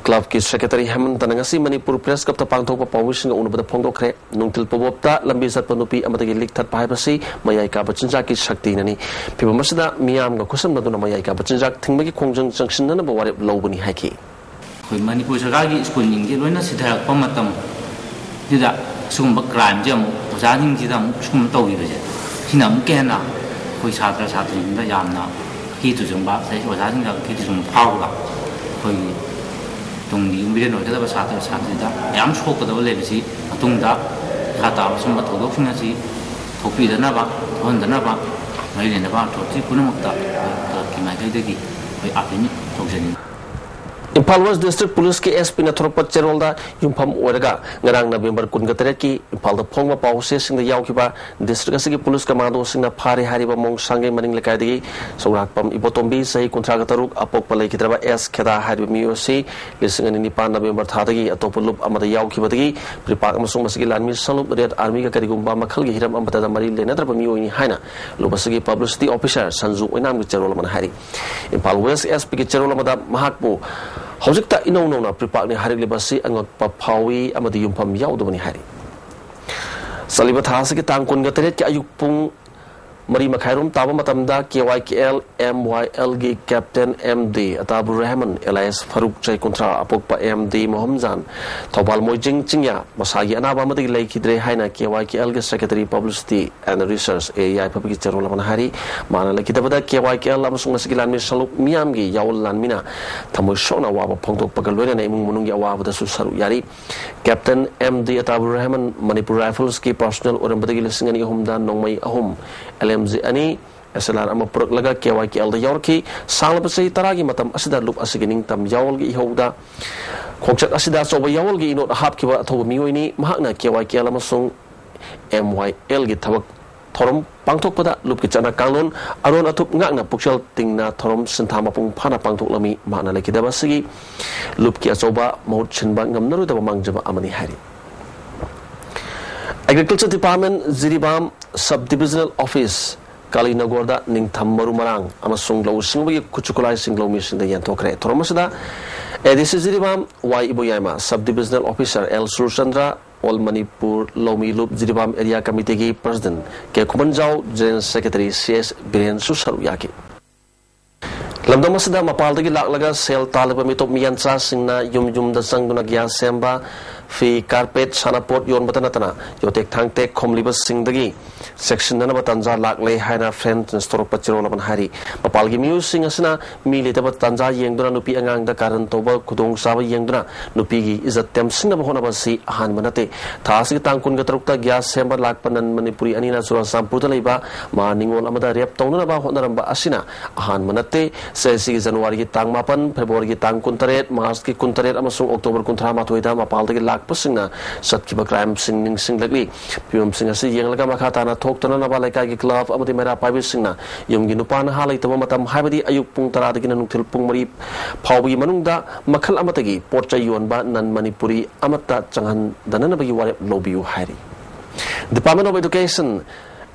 ꯀ꯭ꯂꯕꯀꯤ ꯁꯦꯀ꯭ꯔꯦꯇꯔꯤ ꯍꯦꯃꯟꯇꯅ ꯉꯁꯤ ꯃꯅꯤꯄꯨꯔ ꯄ꯭ꯔꯦꯁ ꯀ꯭ꯂꯕꯇ ꯄꯥꯡꯊꯣꯛꯄ ꯄꯥꯎꯃꯤꯁꯤꯡꯒ ꯎꯅꯕꯗ ꯐꯣꯡꯗꯣꯛꯈ꯭ꯔꯦ꯫ ꯅꯨꯡꯊꯤꯜ ꯄꯣꯕꯣꯞꯇ ꯂꯝꯕꯤ ꯆꯠꯄ ꯅꯨꯄꯤ ꯑꯃꯗꯒꯤ ꯂꯤꯛ ꯊꯠꯄ ꯍꯥꯏꯕꯁꯤ ꯃꯌꯥꯏ ꯀꯥꯕ ꯆꯤꯟꯖꯥꯛꯀꯤ ꯁꯛꯇꯤꯅꯅꯤ꯫ ꯐꯤꯚꯝ ꯑꯁꯤꯗ ꯃꯤꯌꯥꯝꯒ ꯈꯨꯠꯁꯝꯅꯗꯨꯅ ꯃꯌꯥꯏ ꯀꯥꯕ ꯆꯤꯟꯖꯥꯛ ꯊꯤꯡꯕꯒꯤ ꯈꯣꯡꯖꯪ ꯆꯪꯁꯤꯟꯅꯅꯕ ꯋꯥꯔꯦꯞ ꯂꯧꯕꯅꯤ ꯍꯥꯏꯈꯤ꯫ ꯑꯩꯈꯣꯏ ꯃꯅꯤꯄꯨꯔ ꯁꯔꯀꯥꯔꯒꯤ ꯁ꯭ꯀꯨꯜꯁꯤꯡꯁꯦ ꯂꯣꯏꯅ ꯁꯤꯊꯔꯛꯄ ꯃꯇꯝꯁꯤꯗ ꯑꯁꯤꯒꯨꯝꯕ ꯀ꯭ꯔꯥꯏꯝꯁꯦ ꯑꯃꯨꯛ ꯑꯣꯖꯥꯁꯤꯡꯁꯤꯗ ꯑꯃꯨꯛ ꯁꯤꯒꯨꯝꯕ ꯇꯧꯈꯤꯕꯁꯦ, ꯁꯤꯅ ꯑꯃꯨꯛꯀ ꯍꯦꯟꯅ ꯑꯩꯈꯣꯏ ꯁꯥꯇ꯭ꯔ ꯁꯥꯇ꯭ꯔꯤꯁꯤꯡꯗ ꯌꯥꯝꯅ ꯑꯀꯤ ꯇꯨꯖꯨꯡꯕ, ꯑꯗꯩ ꯑꯣꯖꯥꯁꯤꯡꯗ ꯑꯀꯤ ꯇꯨꯖꯨꯡꯕ ꯐꯥꯎꯔꯒ ꯑꯩꯈꯣꯏꯒꯤ ꯇꯨꯡꯒꯤ ꯃꯤꯔꯦꯟ ꯑꯣꯏꯒꯗꯕ ꯁꯥꯇ꯭ꯔ ꯁꯥꯇ꯭ꯔꯤꯗ ꯌꯥꯝ ꯁꯣꯛꯀꯗꯕ ꯂꯩꯕꯁꯤ ꯃꯇꯨꯡꯗ ꯃꯈꯥ ꯇꯥꯕ ꯁꯨꯝꯕ ꯊꯧꯗꯣꯛꯁꯤꯡ ꯑꯁꯤ ꯊꯣꯛꯄꯤꯗꯅꯕ, ꯊꯣꯛꯍꯟꯗꯅꯕ ꯃꯔꯤ ꯂꯩꯅꯕ ꯑꯣꯊꯣꯔꯤꯇꯤ ꯄꯨꯝꯅꯃꯛꯇ ꯑꯩꯈꯣꯏ ꯀ꯭ꯂꯕꯀꯤ ꯃꯥꯏꯀꯩꯗꯒꯤ ꯑꯩꯈꯣꯏ ꯑꯥꯄꯤꯜ ꯇꯧꯖꯅꯤꯡꯏ꯫ ꯏꯝꯐꯥꯜ ꯋꯦꯁ ꯗꯤꯁꯇ꯭ꯔꯤꯛ ꯄꯨꯂꯤꯁꯀꯤ ꯑꯦꯁ ꯄꯤꯅ ꯊꯣꯔꯛꯄ ꯆꯦꯔꯣꯜꯗ ꯌꯨꯝꯐꯝ ꯑꯣꯏꯔꯒ ꯉꯔꯥꯡ ꯅꯕꯦꯝꯕꯔ ꯀꯨꯟꯒ ꯇꯔꯦꯠꯀꯤ ꯏꯝꯐꯥꯜꯗ ꯐꯣꯡꯕ ꯄꯥꯎꯆꯦꯁꯤꯡꯗ ꯌꯥꯎꯈꯤꯕ ꯗꯤꯁꯇ꯭ꯔꯤꯛ ꯑꯁꯤꯒꯤ ꯄꯨꯂꯤꯁ ꯀꯃꯥꯟꯗꯣꯁꯤꯡꯅ ꯐꯥꯔꯦ ꯍꯥꯏꯔꯤꯕ ꯃꯣꯡꯁꯥꯡꯒꯩ ꯃꯅꯤꯡ ꯂꯩꯀꯥꯏꯗꯒꯤ ꯁꯧꯔꯥꯛꯄꯝ ꯏꯕꯣꯇꯣꯝꯕꯤ, ꯆꯍꯤ ꯀꯨꯟꯊ꯭ꯔꯥꯒ ꯇꯔꯨꯛ, ꯑꯄꯣꯛꯄ ꯂꯩꯈꯤꯗ꯭ꯔꯕ ꯑꯦꯁ ꯈꯦꯗꯥ ꯍꯥꯏꯔꯤꯕ ꯃꯤꯑꯣꯏ ꯑꯁꯤ ꯂꯤꯁꯤꯡ ꯑꯅꯤ ꯅꯤꯄꯥꯟ ꯅꯕꯦꯝꯕꯔ ꯊꯥꯗꯒꯤ ꯑꯇꯣꯞꯄ ꯂꯨꯞ ꯑꯃꯗ ꯌꯥꯎꯈꯤꯕꯗꯒꯤ ꯄ꯭ꯔꯤꯄꯥꯛ ꯑꯃꯁꯨꯡ ꯃꯁꯤꯒꯤ ꯂꯥꯟꯃꯤ ꯁꯪꯂꯨꯞ ꯔꯦꯗ ꯑꯥꯔꯃꯤꯒ ꯀꯔꯤꯒꯨꯝꯕ ꯃꯈꯜꯒꯤ ꯍꯤꯔꯝ ꯑꯃꯠꯇꯗ ꯃꯔꯤ ꯂꯩꯅꯗ꯭ꯔꯕ ꯃꯤꯑꯣꯏꯅꯤ ꯍꯥꯏꯅ ꯂꯨꯞ ꯑꯁꯤꯒꯤ ꯄꯕ꯭ꯂꯤꯁꯤꯇꯤ ꯑꯣꯐꯤꯁꯥꯔ ꯁꯟꯖꯨ ꯑꯣꯏꯅꯥꯝꯒꯤ ꯆꯦꯔꯣꯜ ꯑꯃꯅ ꯍꯥꯏꯔꯤ꯫ ꯏꯝꯐꯥꯜ ꯋꯦꯁ ꯑꯦꯁ ꯄꯤꯒꯤ ꯆꯦꯔꯣꯜ ꯑꯃꯗ ꯃꯍꯥꯛꯄꯨ ꯍꯧꯖꯤꯛꯇ ꯏꯅꯧ ꯅꯧꯅ ꯄ꯭ꯔꯤꯄꯥꯛꯅꯤ ꯍꯥꯏꯔꯛꯂꯤꯕ ꯑꯁꯤ ꯑꯉꯛꯄ ꯐꯥꯎꯏ ꯑꯃꯗꯤ ꯌꯨꯝꯐꯝ ꯌꯥꯎꯗꯕꯅꯤ ꯍꯥꯏꯔꯤ꯫ ꯆꯠꯂꯤꯕ ꯊꯥ ꯑꯁꯤꯒꯤ ꯇꯥꯡ ꯀꯨꯟꯒ ꯇꯔꯦꯠꯀꯤ ꯑꯌꯨꯛ ꯄꯨꯡ ꯃꯔꯤ ꯃꯈꯥꯏꯔꯣꯝ ꯇꯥꯕ ꯃꯇꯝꯗ K Y K L M ꯋꯥꯏ ꯑꯦꯜꯒꯤ captain M D Atabur Rahman Elias Faruk, ꯆꯍꯤ ꯀꯨꯟꯊ꯭ꯔꯥ, ꯑꯄꯣꯛꯄ ꯑꯦꯝ ꯗꯤ ꯃꯣꯍꯝꯖꯥꯟ, ꯊꯧꯕꯥꯜ ꯃꯣꯏꯖꯤꯡ ꯆꯤꯡꯌꯥ, ꯃꯁꯥꯒꯤ ꯑꯅꯥꯕ ꯑꯃꯗꯒꯤ ꯂꯩꯈꯤꯗ꯭ꯔꯦ ꯍꯥꯏꯅ ꯀꯦ ꯋꯥꯏ ꯀꯦ ꯑꯦꯜꯒꯤ secretary publicity and resource A ꯌꯥꯏꯐꯕꯒꯤ ꯆꯦꯔꯣꯜ ꯑꯃꯅ ꯍꯥꯏꯔꯤ꯫ ꯃꯥꯅ ꯂꯩꯈꯤꯗꯕꯗ ꯀꯦ ꯋꯥꯏ ꯀꯦ ꯑꯦꯜ ꯑꯃꯁꯨꯡ ꯃꯁꯤꯒꯤ ꯂꯥꯟꯃꯤ ꯁꯪꯂꯨꯞ ꯃꯤꯌꯥꯝꯒꯤ ꯌꯥꯑꯣꯜ ꯂꯥꯟꯃꯤꯅ ꯊꯃꯣꯏ ꯁꯣꯛꯅ ꯑꯋꯥꯕ ꯐꯣꯡꯗꯣꯛꯄꯒ ꯂꯣꯏꯅꯅ ꯏꯃꯨꯡ ꯃꯅꯨꯡꯒꯤ ꯑꯋꯥꯕꯗꯁꯨ ꯁꯔꯨꯛ ꯌꯥꯔꯤ꯫ Captain M D Atabur Rahman Manipur ꯔꯥꯏꯐꯜꯁꯀꯤ ꯄꯔꯁꯣꯅꯦꯜ ꯑꯣꯏꯔꯝꯕꯗꯒꯤ ꯂꯤꯁꯤꯡ ꯑꯅꯤ ꯑꯍꯨꯝꯗ ꯅꯣꯡꯃꯩ ꯑꯍꯨꯝ, ꯑꯦꯜ ꯑꯦꯝ ꯖꯤ ꯑꯅꯤ, ꯑꯦꯁ ꯑꯦꯜ ꯑꯥꯔ ꯑꯃ ꯄꯨꯔꯛꯂꯒ ꯀꯦ ꯋꯥꯏ ꯀꯦ ꯑꯦꯜꯗ ꯌꯥꯎꯔꯛꯈꯤ꯫ ꯁꯥꯡꯂꯕ ꯆꯍꯤ ꯇꯔꯥꯒꯤ ꯃꯇꯝ ꯑꯁꯤꯗ ꯂꯨꯞ ꯑꯁꯤꯒꯤ ꯅꯤꯡꯇꯝ ꯌꯥꯑꯣꯜꯒꯤ ꯏꯍꯧꯗ ꯈꯣꯡꯆꯠ ꯑꯁꯤꯗ ꯑꯆꯧꯕ ꯌꯥꯑꯣꯜꯒꯤ ꯏꯅꯣꯠ ꯍꯥꯞꯈꯤꯕ ꯑꯊꯧꯕ ꯃꯤꯑꯣꯏꯅꯤ꯫ ꯃꯍꯥꯛꯅ ꯀꯦ ꯋꯥꯏ ꯀꯦ ꯑꯦꯜ ꯑꯃꯁꯨꯡ ꯑꯦꯝ ꯋꯥꯏ ꯑꯦꯜꯒꯤ ꯊꯕꯛ ꯊꯧꯔꯝ ꯄꯥꯡꯊꯣꯛꯄꯗ ꯂꯨꯞꯀꯤ ꯆꯠꯅ ꯀꯥꯡꯂꯣꯟ ꯑꯔꯣꯟ ꯑꯊꯨꯞ ꯉꯥꯛꯅ ꯄꯨꯛꯆꯦꯜ ꯇꯤꯡꯅ ꯊꯧꯔꯝ ꯁꯤꯟꯊꯥ ꯃꯄꯨꯡ ꯐꯥꯅ ꯄꯥꯡꯊꯣꯛꯂꯝꯃꯤ꯫ ꯃꯍꯥꯛꯅ ꯂꯩꯈꯤꯗꯕ ꯑꯁꯤꯒꯤ ꯂꯨꯞꯀꯤ ꯑꯆꯧꯕ ꯃꯍꯨꯠ ꯁꯤꯟꯕ ꯉꯝꯅꯔꯣꯏꯗꯕ ꯃꯥꯡꯖꯕ ꯑꯃꯅꯤ ꯍꯥꯏꯔꯤ꯫ Agriculture department Jiribam sub divisional office ꯀꯥꯂꯤꯅꯒꯔꯗ ꯅꯤꯡꯊꯝ ꯃꯔꯨ ꯃꯔꯥꯡ ꯑꯃꯁꯨꯡ ꯂꯧꯎ ꯁꯤꯡꯎꯕꯒꯤ ꯈꯨꯠꯁꯨ ꯈꯨꯠꯂꯥꯏꯁꯤꯡ ꯂꯧꯃꯤꯁꯤꯡꯗ ꯌꯦꯟꯊꯣꯛꯈ꯭ꯔꯦ꯫ ꯊꯧꯔꯝ ꯑꯁꯤꯗ A D C Jiribam Y Iboyaima, sub divisional officer L Surchandra, all Manipur ꯂꯧꯃꯤ ꯂꯨꯞ Jiribam area committee president K Khumanjao, general secretary C S ꯕꯤꯔꯦꯟꯁꯨ ꯁꯔꯨꯛ ꯌꯥꯈꯤ꯫ ꯂꯝꯗꯝ ꯑꯁꯤꯗ ꯃꯄꯥꯟꯗꯒꯤ ꯂꯥꯛꯂꯒ ꯁꯦꯜ ꯇꯥꯜꯂꯤꯕ ꯃꯤꯇꯣꯞ ꯃꯤꯌꯥꯟꯆꯥꯁꯤꯡꯅ ꯌꯨꯝ ꯌꯨꯝꯗ ꯆꯪꯗꯨꯅ ꯒ꯭ꯌꯥꯁ ꯁꯦꯝꯕ, ꯐꯤ, ꯀꯥꯔꯄꯦꯠ, ꯁꯥꯟꯅꯄꯣꯠ ꯌꯣꯟꯕꯇ ꯅꯠꯇꯅ ꯌꯣꯇꯦꯛ ꯊꯥꯡꯇꯦꯛ ꯈꯣꯝꯂꯤꯕꯁꯤꯡꯗꯒꯤ ꯆꯦꯛꯁꯤꯟꯅꯅꯕ ꯇꯥꯟꯖꯥ ꯂꯥꯛꯂꯦ ꯍꯥꯏꯅ ꯐ꯭ꯔꯦꯟꯁ ꯅꯦꯁꯇꯣꯔꯣꯛꯄ ꯆꯤꯔꯣꯜ ꯑꯃꯅ ꯍꯥꯏꯔꯤ꯫ ꯃꯄꯥꯜꯒꯤ ꯃꯤꯑꯣꯏꯁꯤꯡ ꯑꯁꯤꯅ ꯃꯤ ꯂꯩꯇꯕ ꯇꯥꯟꯖꯥ ꯌꯦꯡꯗꯨꯅ ꯅꯨꯄꯤ ꯑꯉꯥꯡꯗ ꯀꯥꯔꯟ ꯇꯧꯕ ꯈꯨꯗꯣꯡꯆꯥꯕ ꯌꯦꯡꯗꯨꯅ ꯅꯨꯄꯤꯒꯤ ꯏꯖꯠ ꯇꯦꯝꯁꯤꯟꯅꯕ ꯍꯣꯠꯅꯕ ꯑꯁꯤ ꯑꯍꯥꯟꯕ ꯅꯠꯇꯦ꯫ ꯊꯥ ꯑꯁꯤꯒꯤ ꯇꯥꯡ ꯀꯨꯟꯒ ꯇꯔꯨꯛꯇ ꯒ꯭ꯌꯥꯁ ꯁꯦꯝꯕ ꯂꯥꯛꯄ ꯅꯟ ꯃꯅꯤꯄꯨꯔꯤ ꯑꯅꯤꯅ ꯆꯨꯔꯥꯆꯥꯟꯄꯨꯔꯗ ꯂꯩꯕ ꯃꯥ ꯅꯤꯉꯣꯜ ꯑꯃꯗ ꯔꯦꯞ ꯇꯧꯅꯅꯕ ꯍꯣꯠꯅꯔꯝꯕ ꯑꯁꯤꯅ ꯑꯍꯥꯟꯕ ꯅꯠꯇꯦ꯫ ꯆꯍꯤꯁꯤꯒꯤ ꯖꯅꯋꯥꯔꯤꯒꯤ ꯇꯥꯡ ꯃꯥꯄꯟ, ꯐꯦꯕ꯭ꯔꯨꯋꯥꯔꯤꯒꯤ ꯇꯥꯡ ꯀꯨꯟꯇꯔꯦꯠ, ꯃꯥꯔꯆꯀꯤ ꯀꯨꯟꯇꯔꯦꯠ ꯑꯃꯁꯨꯡ ꯑꯣꯛꯇꯣꯕꯔ ꯀꯨꯟꯊ꯭ꯔꯥ ꯃꯥꯊꯣꯏꯗ ꯃꯄꯥꯜꯗꯒꯤ ꯂꯥꯛꯄꯁꯤꯡꯅ ꯆꯠꯈꯤꯕ ꯀ꯭ꯔꯥꯏꯝꯁꯤꯡ ꯅꯤꯡꯁꯤꯡꯂꯛꯂꯤ꯫ ꯐꯤꯕꯝꯁꯤꯡ ꯑꯁꯤ ꯌꯦꯡꯂꯒ ꯃꯈꯥ ꯇꯥꯅ ꯊꯣꯛꯇꯅꯅꯕ ꯂꯩꯀꯥꯏꯒꯤ ꯀ꯭ꯂꯕ ꯑꯃꯗꯤ ꯃꯩꯔꯥ ꯄꯥꯏꯕꯤꯁꯤꯡꯅ ꯌꯨꯝꯒꯤ ꯅꯨꯄꯥ ꯅꯍꯥ ꯂꯩꯇꯕ ꯃꯇꯝ, ꯍꯥꯏꯕꯗꯤ ꯑꯌꯨꯛ ꯄꯨꯡ ꯇꯔꯥꯗꯒꯤꯅ ꯅꯨꯡꯊꯤꯜ ꯄꯨꯡ ꯃꯔꯤ ꯐꯥꯎꯕꯒꯤ ꯃꯅꯨꯡꯗ ꯃꯈꯜ ꯑꯃꯠꯇꯒꯤ ꯄꯣꯠ ꯆꯩ ꯌꯣꯟꯕ ꯅꯟ ꯃꯅꯤꯄꯨꯔꯤ ꯑꯃꯠꯇ ꯆꯪꯍꯟꯗꯅꯅꯕꯒꯤ ꯋꯥꯔꯦꯞ ꯂꯧꯕꯤꯌꯨ ꯍꯥꯏꯔꯤ꯫ Department of Education,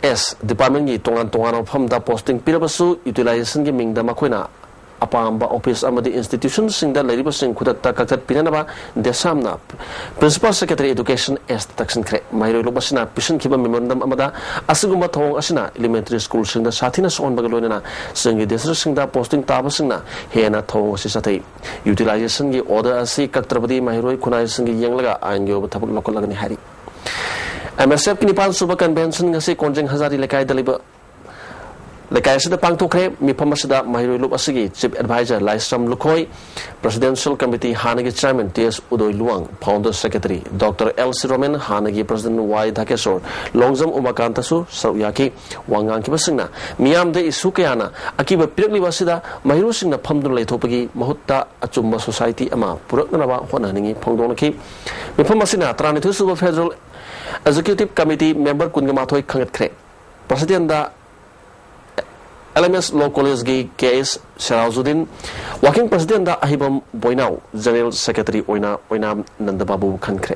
ꯑꯦꯁ ꯗꯤꯄꯥꯔꯠꯃꯦꯟꯒꯤ ꯇꯣꯉꯥꯟ ꯇꯣꯉꯥꯟꯕ ꯃꯐꯝꯗ ꯄꯣꯁꯇꯤꯡ ꯄꯤꯔꯕꯁꯨ ꯌꯨꯇꯤꯂꯥꯏꯖꯦꯁꯟꯒꯤ ꯃꯤꯡꯗ ꯃꯈꯣꯏꯅ ꯑꯄꯥꯝꯕ ꯑꯣꯐꯤꯁ ꯑꯃꯗꯤ ꯏꯟꯁꯇꯤꯇ꯭ꯌꯨꯁꯟꯁꯤꯡꯗ ꯂꯩꯔꯤꯕꯁꯤꯡ ꯈꯨꯗꯛꯇ ꯀꯛꯊꯠꯄꯤꯅꯅꯕ ꯗꯦꯁꯥꯝꯅ ꯄ꯭ꯔꯤꯟꯁꯤꯄꯥꯜ ꯁꯦꯀ꯭ꯔꯦꯇꯔꯤ ꯑꯦꯗꯨꯀꯦꯁꯟ ꯑꯦꯁꯇ ꯇꯛꯁꯤꯟꯈ꯭ꯔꯦ꯫ ꯃꯍꯩꯔꯣꯏ ꯂꯣꯛ ꯑꯁꯤꯅ ꯄꯤꯁꯤꯟꯈꯤꯕ ꯃꯦꯃꯣꯔꯦꯟꯗꯝ ꯑꯃꯗ ꯑꯁꯤꯒꯨꯝꯕ ꯊꯧꯑꯣꯡ ꯑꯁꯤꯅ ꯏꯂꯤꯃꯦꯟꯇꯔꯤ ꯁ꯭ꯀꯨꯜꯁꯤꯡꯗ ꯁꯥꯊꯤꯅ ꯁꯣꯛꯍꯟꯕꯒ ꯂꯣꯏꯅꯅ ꯆꯤꯡꯒꯤ ꯗꯤꯁꯇ꯭ꯔꯤꯛꯁꯤꯡꯗ ꯄꯣꯁꯇꯤꯡ ꯇꯥꯕꯁꯤꯡꯅ ꯍꯦꯟꯅ ꯊꯧꯑꯣꯡ ꯑꯁꯤ ꯆꯠꯊꯩ꯫ ꯌꯨꯇꯤꯂꯥꯏꯖꯦꯁꯟꯒꯤ ꯑꯣꯔꯗꯔ ꯑꯁꯤ ꯀꯛꯇ꯭ꯔꯕꯗꯤ ꯃꯍꯩꯔꯣꯏ ꯈꯨꯟꯅꯥꯏꯁꯤꯡꯒꯤ ꯌꯦꯡꯂꯒ ꯑꯥꯏꯟꯒꯤ ꯑꯣꯏꯕ ꯊꯕꯛ ꯂꯧꯈꯠꯂꯒꯅꯤ ꯍꯥꯏꯔꯤ꯫ ꯑꯦꯝ ꯑꯦꯁ ꯑꯦꯐꯀꯤ ꯅꯤꯄꯥꯟ ꯁꯨꯕ ꯀꯟꯚꯦꯟꯁꯟ ꯉꯁꯤ ꯀꯣꯟꯖꯦꯡ ꯍꯖꯥꯔꯤ ꯂꯩꯀꯥꯏꯗ ꯂꯩꯕ ꯂꯩꯀꯥꯏ ꯑꯁꯤꯗ ꯄꯥꯡꯊꯣꯛꯈ꯭ꯔꯦ꯫ ꯃꯤꯐꯝ ꯑꯁꯤꯗ ꯃꯍꯩꯔꯣꯏ ꯂꯨꯞ ꯑꯁꯤꯒꯤ chief adviser Laishram Lukhoi, presidential committee ꯍꯥꯟꯅꯒꯤ chairman T S Udoi Luwang, founder secretary doctor L C Romen, ꯍꯥꯟꯅꯒꯤ ꯄ꯭ꯔꯦꯁꯤꯗꯦꯟ ꯋꯥꯏ ꯙꯥꯀꯦꯁꯣꯔ, ꯂꯣꯡꯖꯝ ꯎꯃꯥꯀꯥꯟꯇꯁꯨ ꯁꯔꯨꯛ ꯌꯥꯈꯤ꯫ ꯋꯥ ꯉꯥꯡꯈꯤꯕꯁꯤꯡꯅ ꯃꯤꯌꯥꯝꯗ ꯏꯁꯨ ꯀꯌꯥꯅ ꯑꯀꯤꯕ ꯄꯤꯔꯛꯂꯤꯕ ꯑꯁꯤꯗ ꯃꯍꯩꯔꯣꯏꯁꯤꯡꯅ ꯐꯝꯗꯨꯅ ꯂꯩꯊꯣꯛꯄꯒꯤ ꯃꯍꯨꯠꯇ ꯑꯆꯨꯝꯕ ꯁꯣꯁꯥꯏꯇꯤ ꯑꯃ ꯄꯨꯔꯛꯅꯅꯕ ꯍꯣꯠꯅꯍꯟꯅꯤꯡꯏ ꯐꯣꯡꯗꯣꯛꯅꯈꯤ꯫ ꯃꯤꯐꯝ ꯑꯁꯤꯅ ꯇꯔꯥꯅꯤꯊꯣꯏ ꯁꯨꯕ ꯐꯦꯗꯔꯦꯜ ꯑꯦꯛꯖꯤꯀ꯭ꯌꯨꯇꯤꯚ ꯀꯃꯤꯇꯤ ꯃꯦꯝꯕꯔ ꯀꯨꯟꯒ ꯃꯥꯊꯣꯏ ꯈꯟꯒꯠꯈ꯭ꯔꯦ꯫ ꯄ꯭ꯔꯁꯤꯗꯦꯟꯗ ꯑꯦꯜ ꯑꯦꯝ ꯑꯦꯁ ꯂꯣ ꯀꯣꯂꯦꯖꯀꯤ ꯀꯦ ꯑꯦꯁ ꯁꯦꯔꯥꯖꯨꯗꯤꯟ, ꯋꯥꯔꯀꯤꯡ ꯄ꯭ꯔꯁꯤꯗꯦꯟꯗ ꯑꯍꯤꯕꯝ ꯕꯣꯏꯅꯥꯎ, ꯖꯦꯅꯔꯦꯜ ꯁꯦꯀ꯭ꯔꯦꯇꯔꯤ ꯑꯣꯏꯅ ꯑꯣꯏꯅꯥꯝ ꯅꯟꯗꯕꯥꯕꯨ ꯈꯟꯈ꯭ꯔꯦ꯫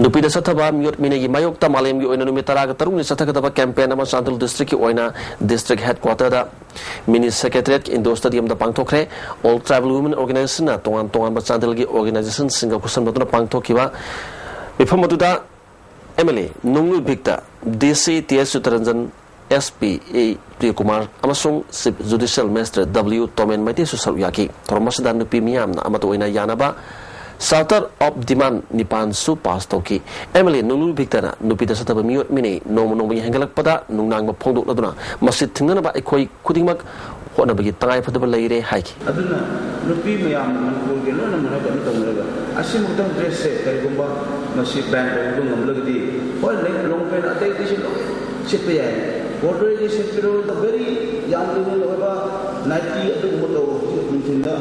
ꯅꯨꯄꯤꯗ ꯆꯠꯊꯕ ꯃꯤꯑꯣꯠ ꯃꯤꯅꯩꯒꯤ ꯃꯥꯌꯣꯛꯇ ꯃꯥꯂꯦꯝꯒꯤ ꯑꯣꯏꯅ ꯅꯨꯃꯤꯠ ꯇꯔꯥꯒ ꯇꯔꯨꯛꯅꯤ ꯆꯠꯊꯒꯗꯕ ꯀꯦꯝꯄꯦꯟ ꯑꯃ ꯆꯥꯟꯗꯦꯜ ꯗꯤꯁꯇ꯭ꯔꯤꯛꯀꯤ ꯑꯣꯏꯅ ꯗꯤꯁꯇ꯭ꯔꯤꯛ ꯍꯦꯗꯀ꯭ꯋꯥꯇꯔꯗ ꯃꯤꯅꯤ secretariat Indore ꯁ꯭ꯇꯦꯗꯤꯌꯝꯗ ꯄꯥꯡꯊꯣꯛꯈ꯭ꯔꯦ꯫ All tribal women ꯑꯣꯔꯒꯅꯥꯏꯖꯦꯁꯟꯅ ꯇꯣꯉꯥꯟ ꯇꯣꯉꯥꯟꯕ ꯆꯥꯟꯗꯦꯜꯒꯤ ꯑꯣꯔꯒꯅꯥꯏꯖꯦꯁꯟꯁꯤꯡꯒ ꯈꯨꯠꯁꯝꯅꯗꯨꯅ ꯄꯥꯡꯊꯣꯛꯈꯤꯕ ꯃꯤꯐꯝ ꯑꯗꯨꯗ ꯑꯦꯝ ꯑꯦꯜ ꯑꯦ ꯅꯣꯡꯂꯨꯏ ꯚꯤꯛꯇ, ꯗꯤ ꯁꯤ ꯇꯤ ꯑꯦꯁ ꯆꯤꯠꯇꯔꯟꯖꯟ, ꯑꯦꯁ ꯄꯤ ꯑꯦ ꯄ꯭ꯔꯤꯌꯀꯨꯃꯥꯔ ꯑꯃꯁꯨꯡ ꯆꯤꯐ ꯖꯨꯗꯤꯁꯤꯌꯦꯜ ꯃꯦꯖꯤꯁꯇ꯭ꯔꯦꯠ ꯗꯕ꯭ꯂꯤꯎ ꯇꯣꯃꯦꯟ ꯃꯩꯇꯩꯁꯨ ꯁꯔꯨꯛ ꯌꯥꯈꯤ꯫ ꯊꯧꯔꯝ ꯑꯁꯤꯗ ꯅꯨꯄꯤ ꯃꯤꯌꯥꯝꯅ ꯑꯃꯠꯇ ꯑꯣꯏꯅ ꯌꯥꯅꯕ Charter of Demand ꯅꯤꯄꯥꯟꯁꯨ ꯄꯥꯁ ꯇꯧꯈꯤ꯫ ꯑꯦꯝ ꯑꯦꯜ ꯑꯦ ꯅꯨꯡꯂꯨ ꯚꯤꯛꯇꯔꯅ ꯅꯨꯄꯤꯗ ꯆꯠꯇꯕ ꯃꯤꯑꯣꯠ ꯃꯤꯅꯩ ꯅꯣꯡꯃ ꯅꯣꯡꯃꯒꯤ ꯍꯦꯟꯒꯠꯂꯛꯄꯗ ꯅꯨꯡꯅꯥꯡꯕ ꯐꯣꯡꯗꯣꯛꯂꯗꯨꯅ ꯃꯁꯤ ꯊꯤꯡꯅꯅꯕ ꯑꯩꯈꯣꯏ ꯈꯨꯗꯤꯡꯃꯛ ꯍꯣꯠꯅꯕꯒꯤ ꯇꯉꯥꯏꯐꯗꯕ ꯂꯩꯔꯦ ꯍꯥꯏꯈꯤ꯫ ꯑꯗꯨꯅ ꯅꯨꯄꯤ ꯃꯌꯥꯝꯅ ꯃꯅꯤꯄꯨꯔꯒꯤ ꯂꯣꯏꯅꯃꯛ ꯀꯩꯅꯣ ꯇꯧꯅꯔꯒ ꯑꯁꯤꯃꯛꯇꯪ ꯗ꯭ꯔꯦꯁꯁꯦ ꯀꯔꯤꯒꯨꯝꯕ ꯃꯁꯤ ꯕꯦꯟ ꯇꯧꯕ ꯉꯝꯂꯒꯗꯤ, ꯍꯣꯏ, ꯂꯩ, ꯂꯣꯡ ꯄꯦꯟ ꯑꯇꯩ ꯑꯇꯩꯁꯨ ꯂꯣꯏ ꯁꯦꯠꯄ ꯌꯥꯏ꯫ ꯕꯣꯔꯗꯔꯒꯤ ꯁꯦꯠꯄꯤꯔꯣ, ꯚꯦꯔꯤ ꯌꯥꯝ ꯂꯤꯅꯦꯟ ꯑꯣꯏꯕ ꯅꯥꯏꯇꯤ ꯑꯗꯨꯒꯨꯝꯕ ꯇꯧꯕ ꯍꯧꯖꯤꯛ ꯅꯨꯡꯊꯤꯟꯗ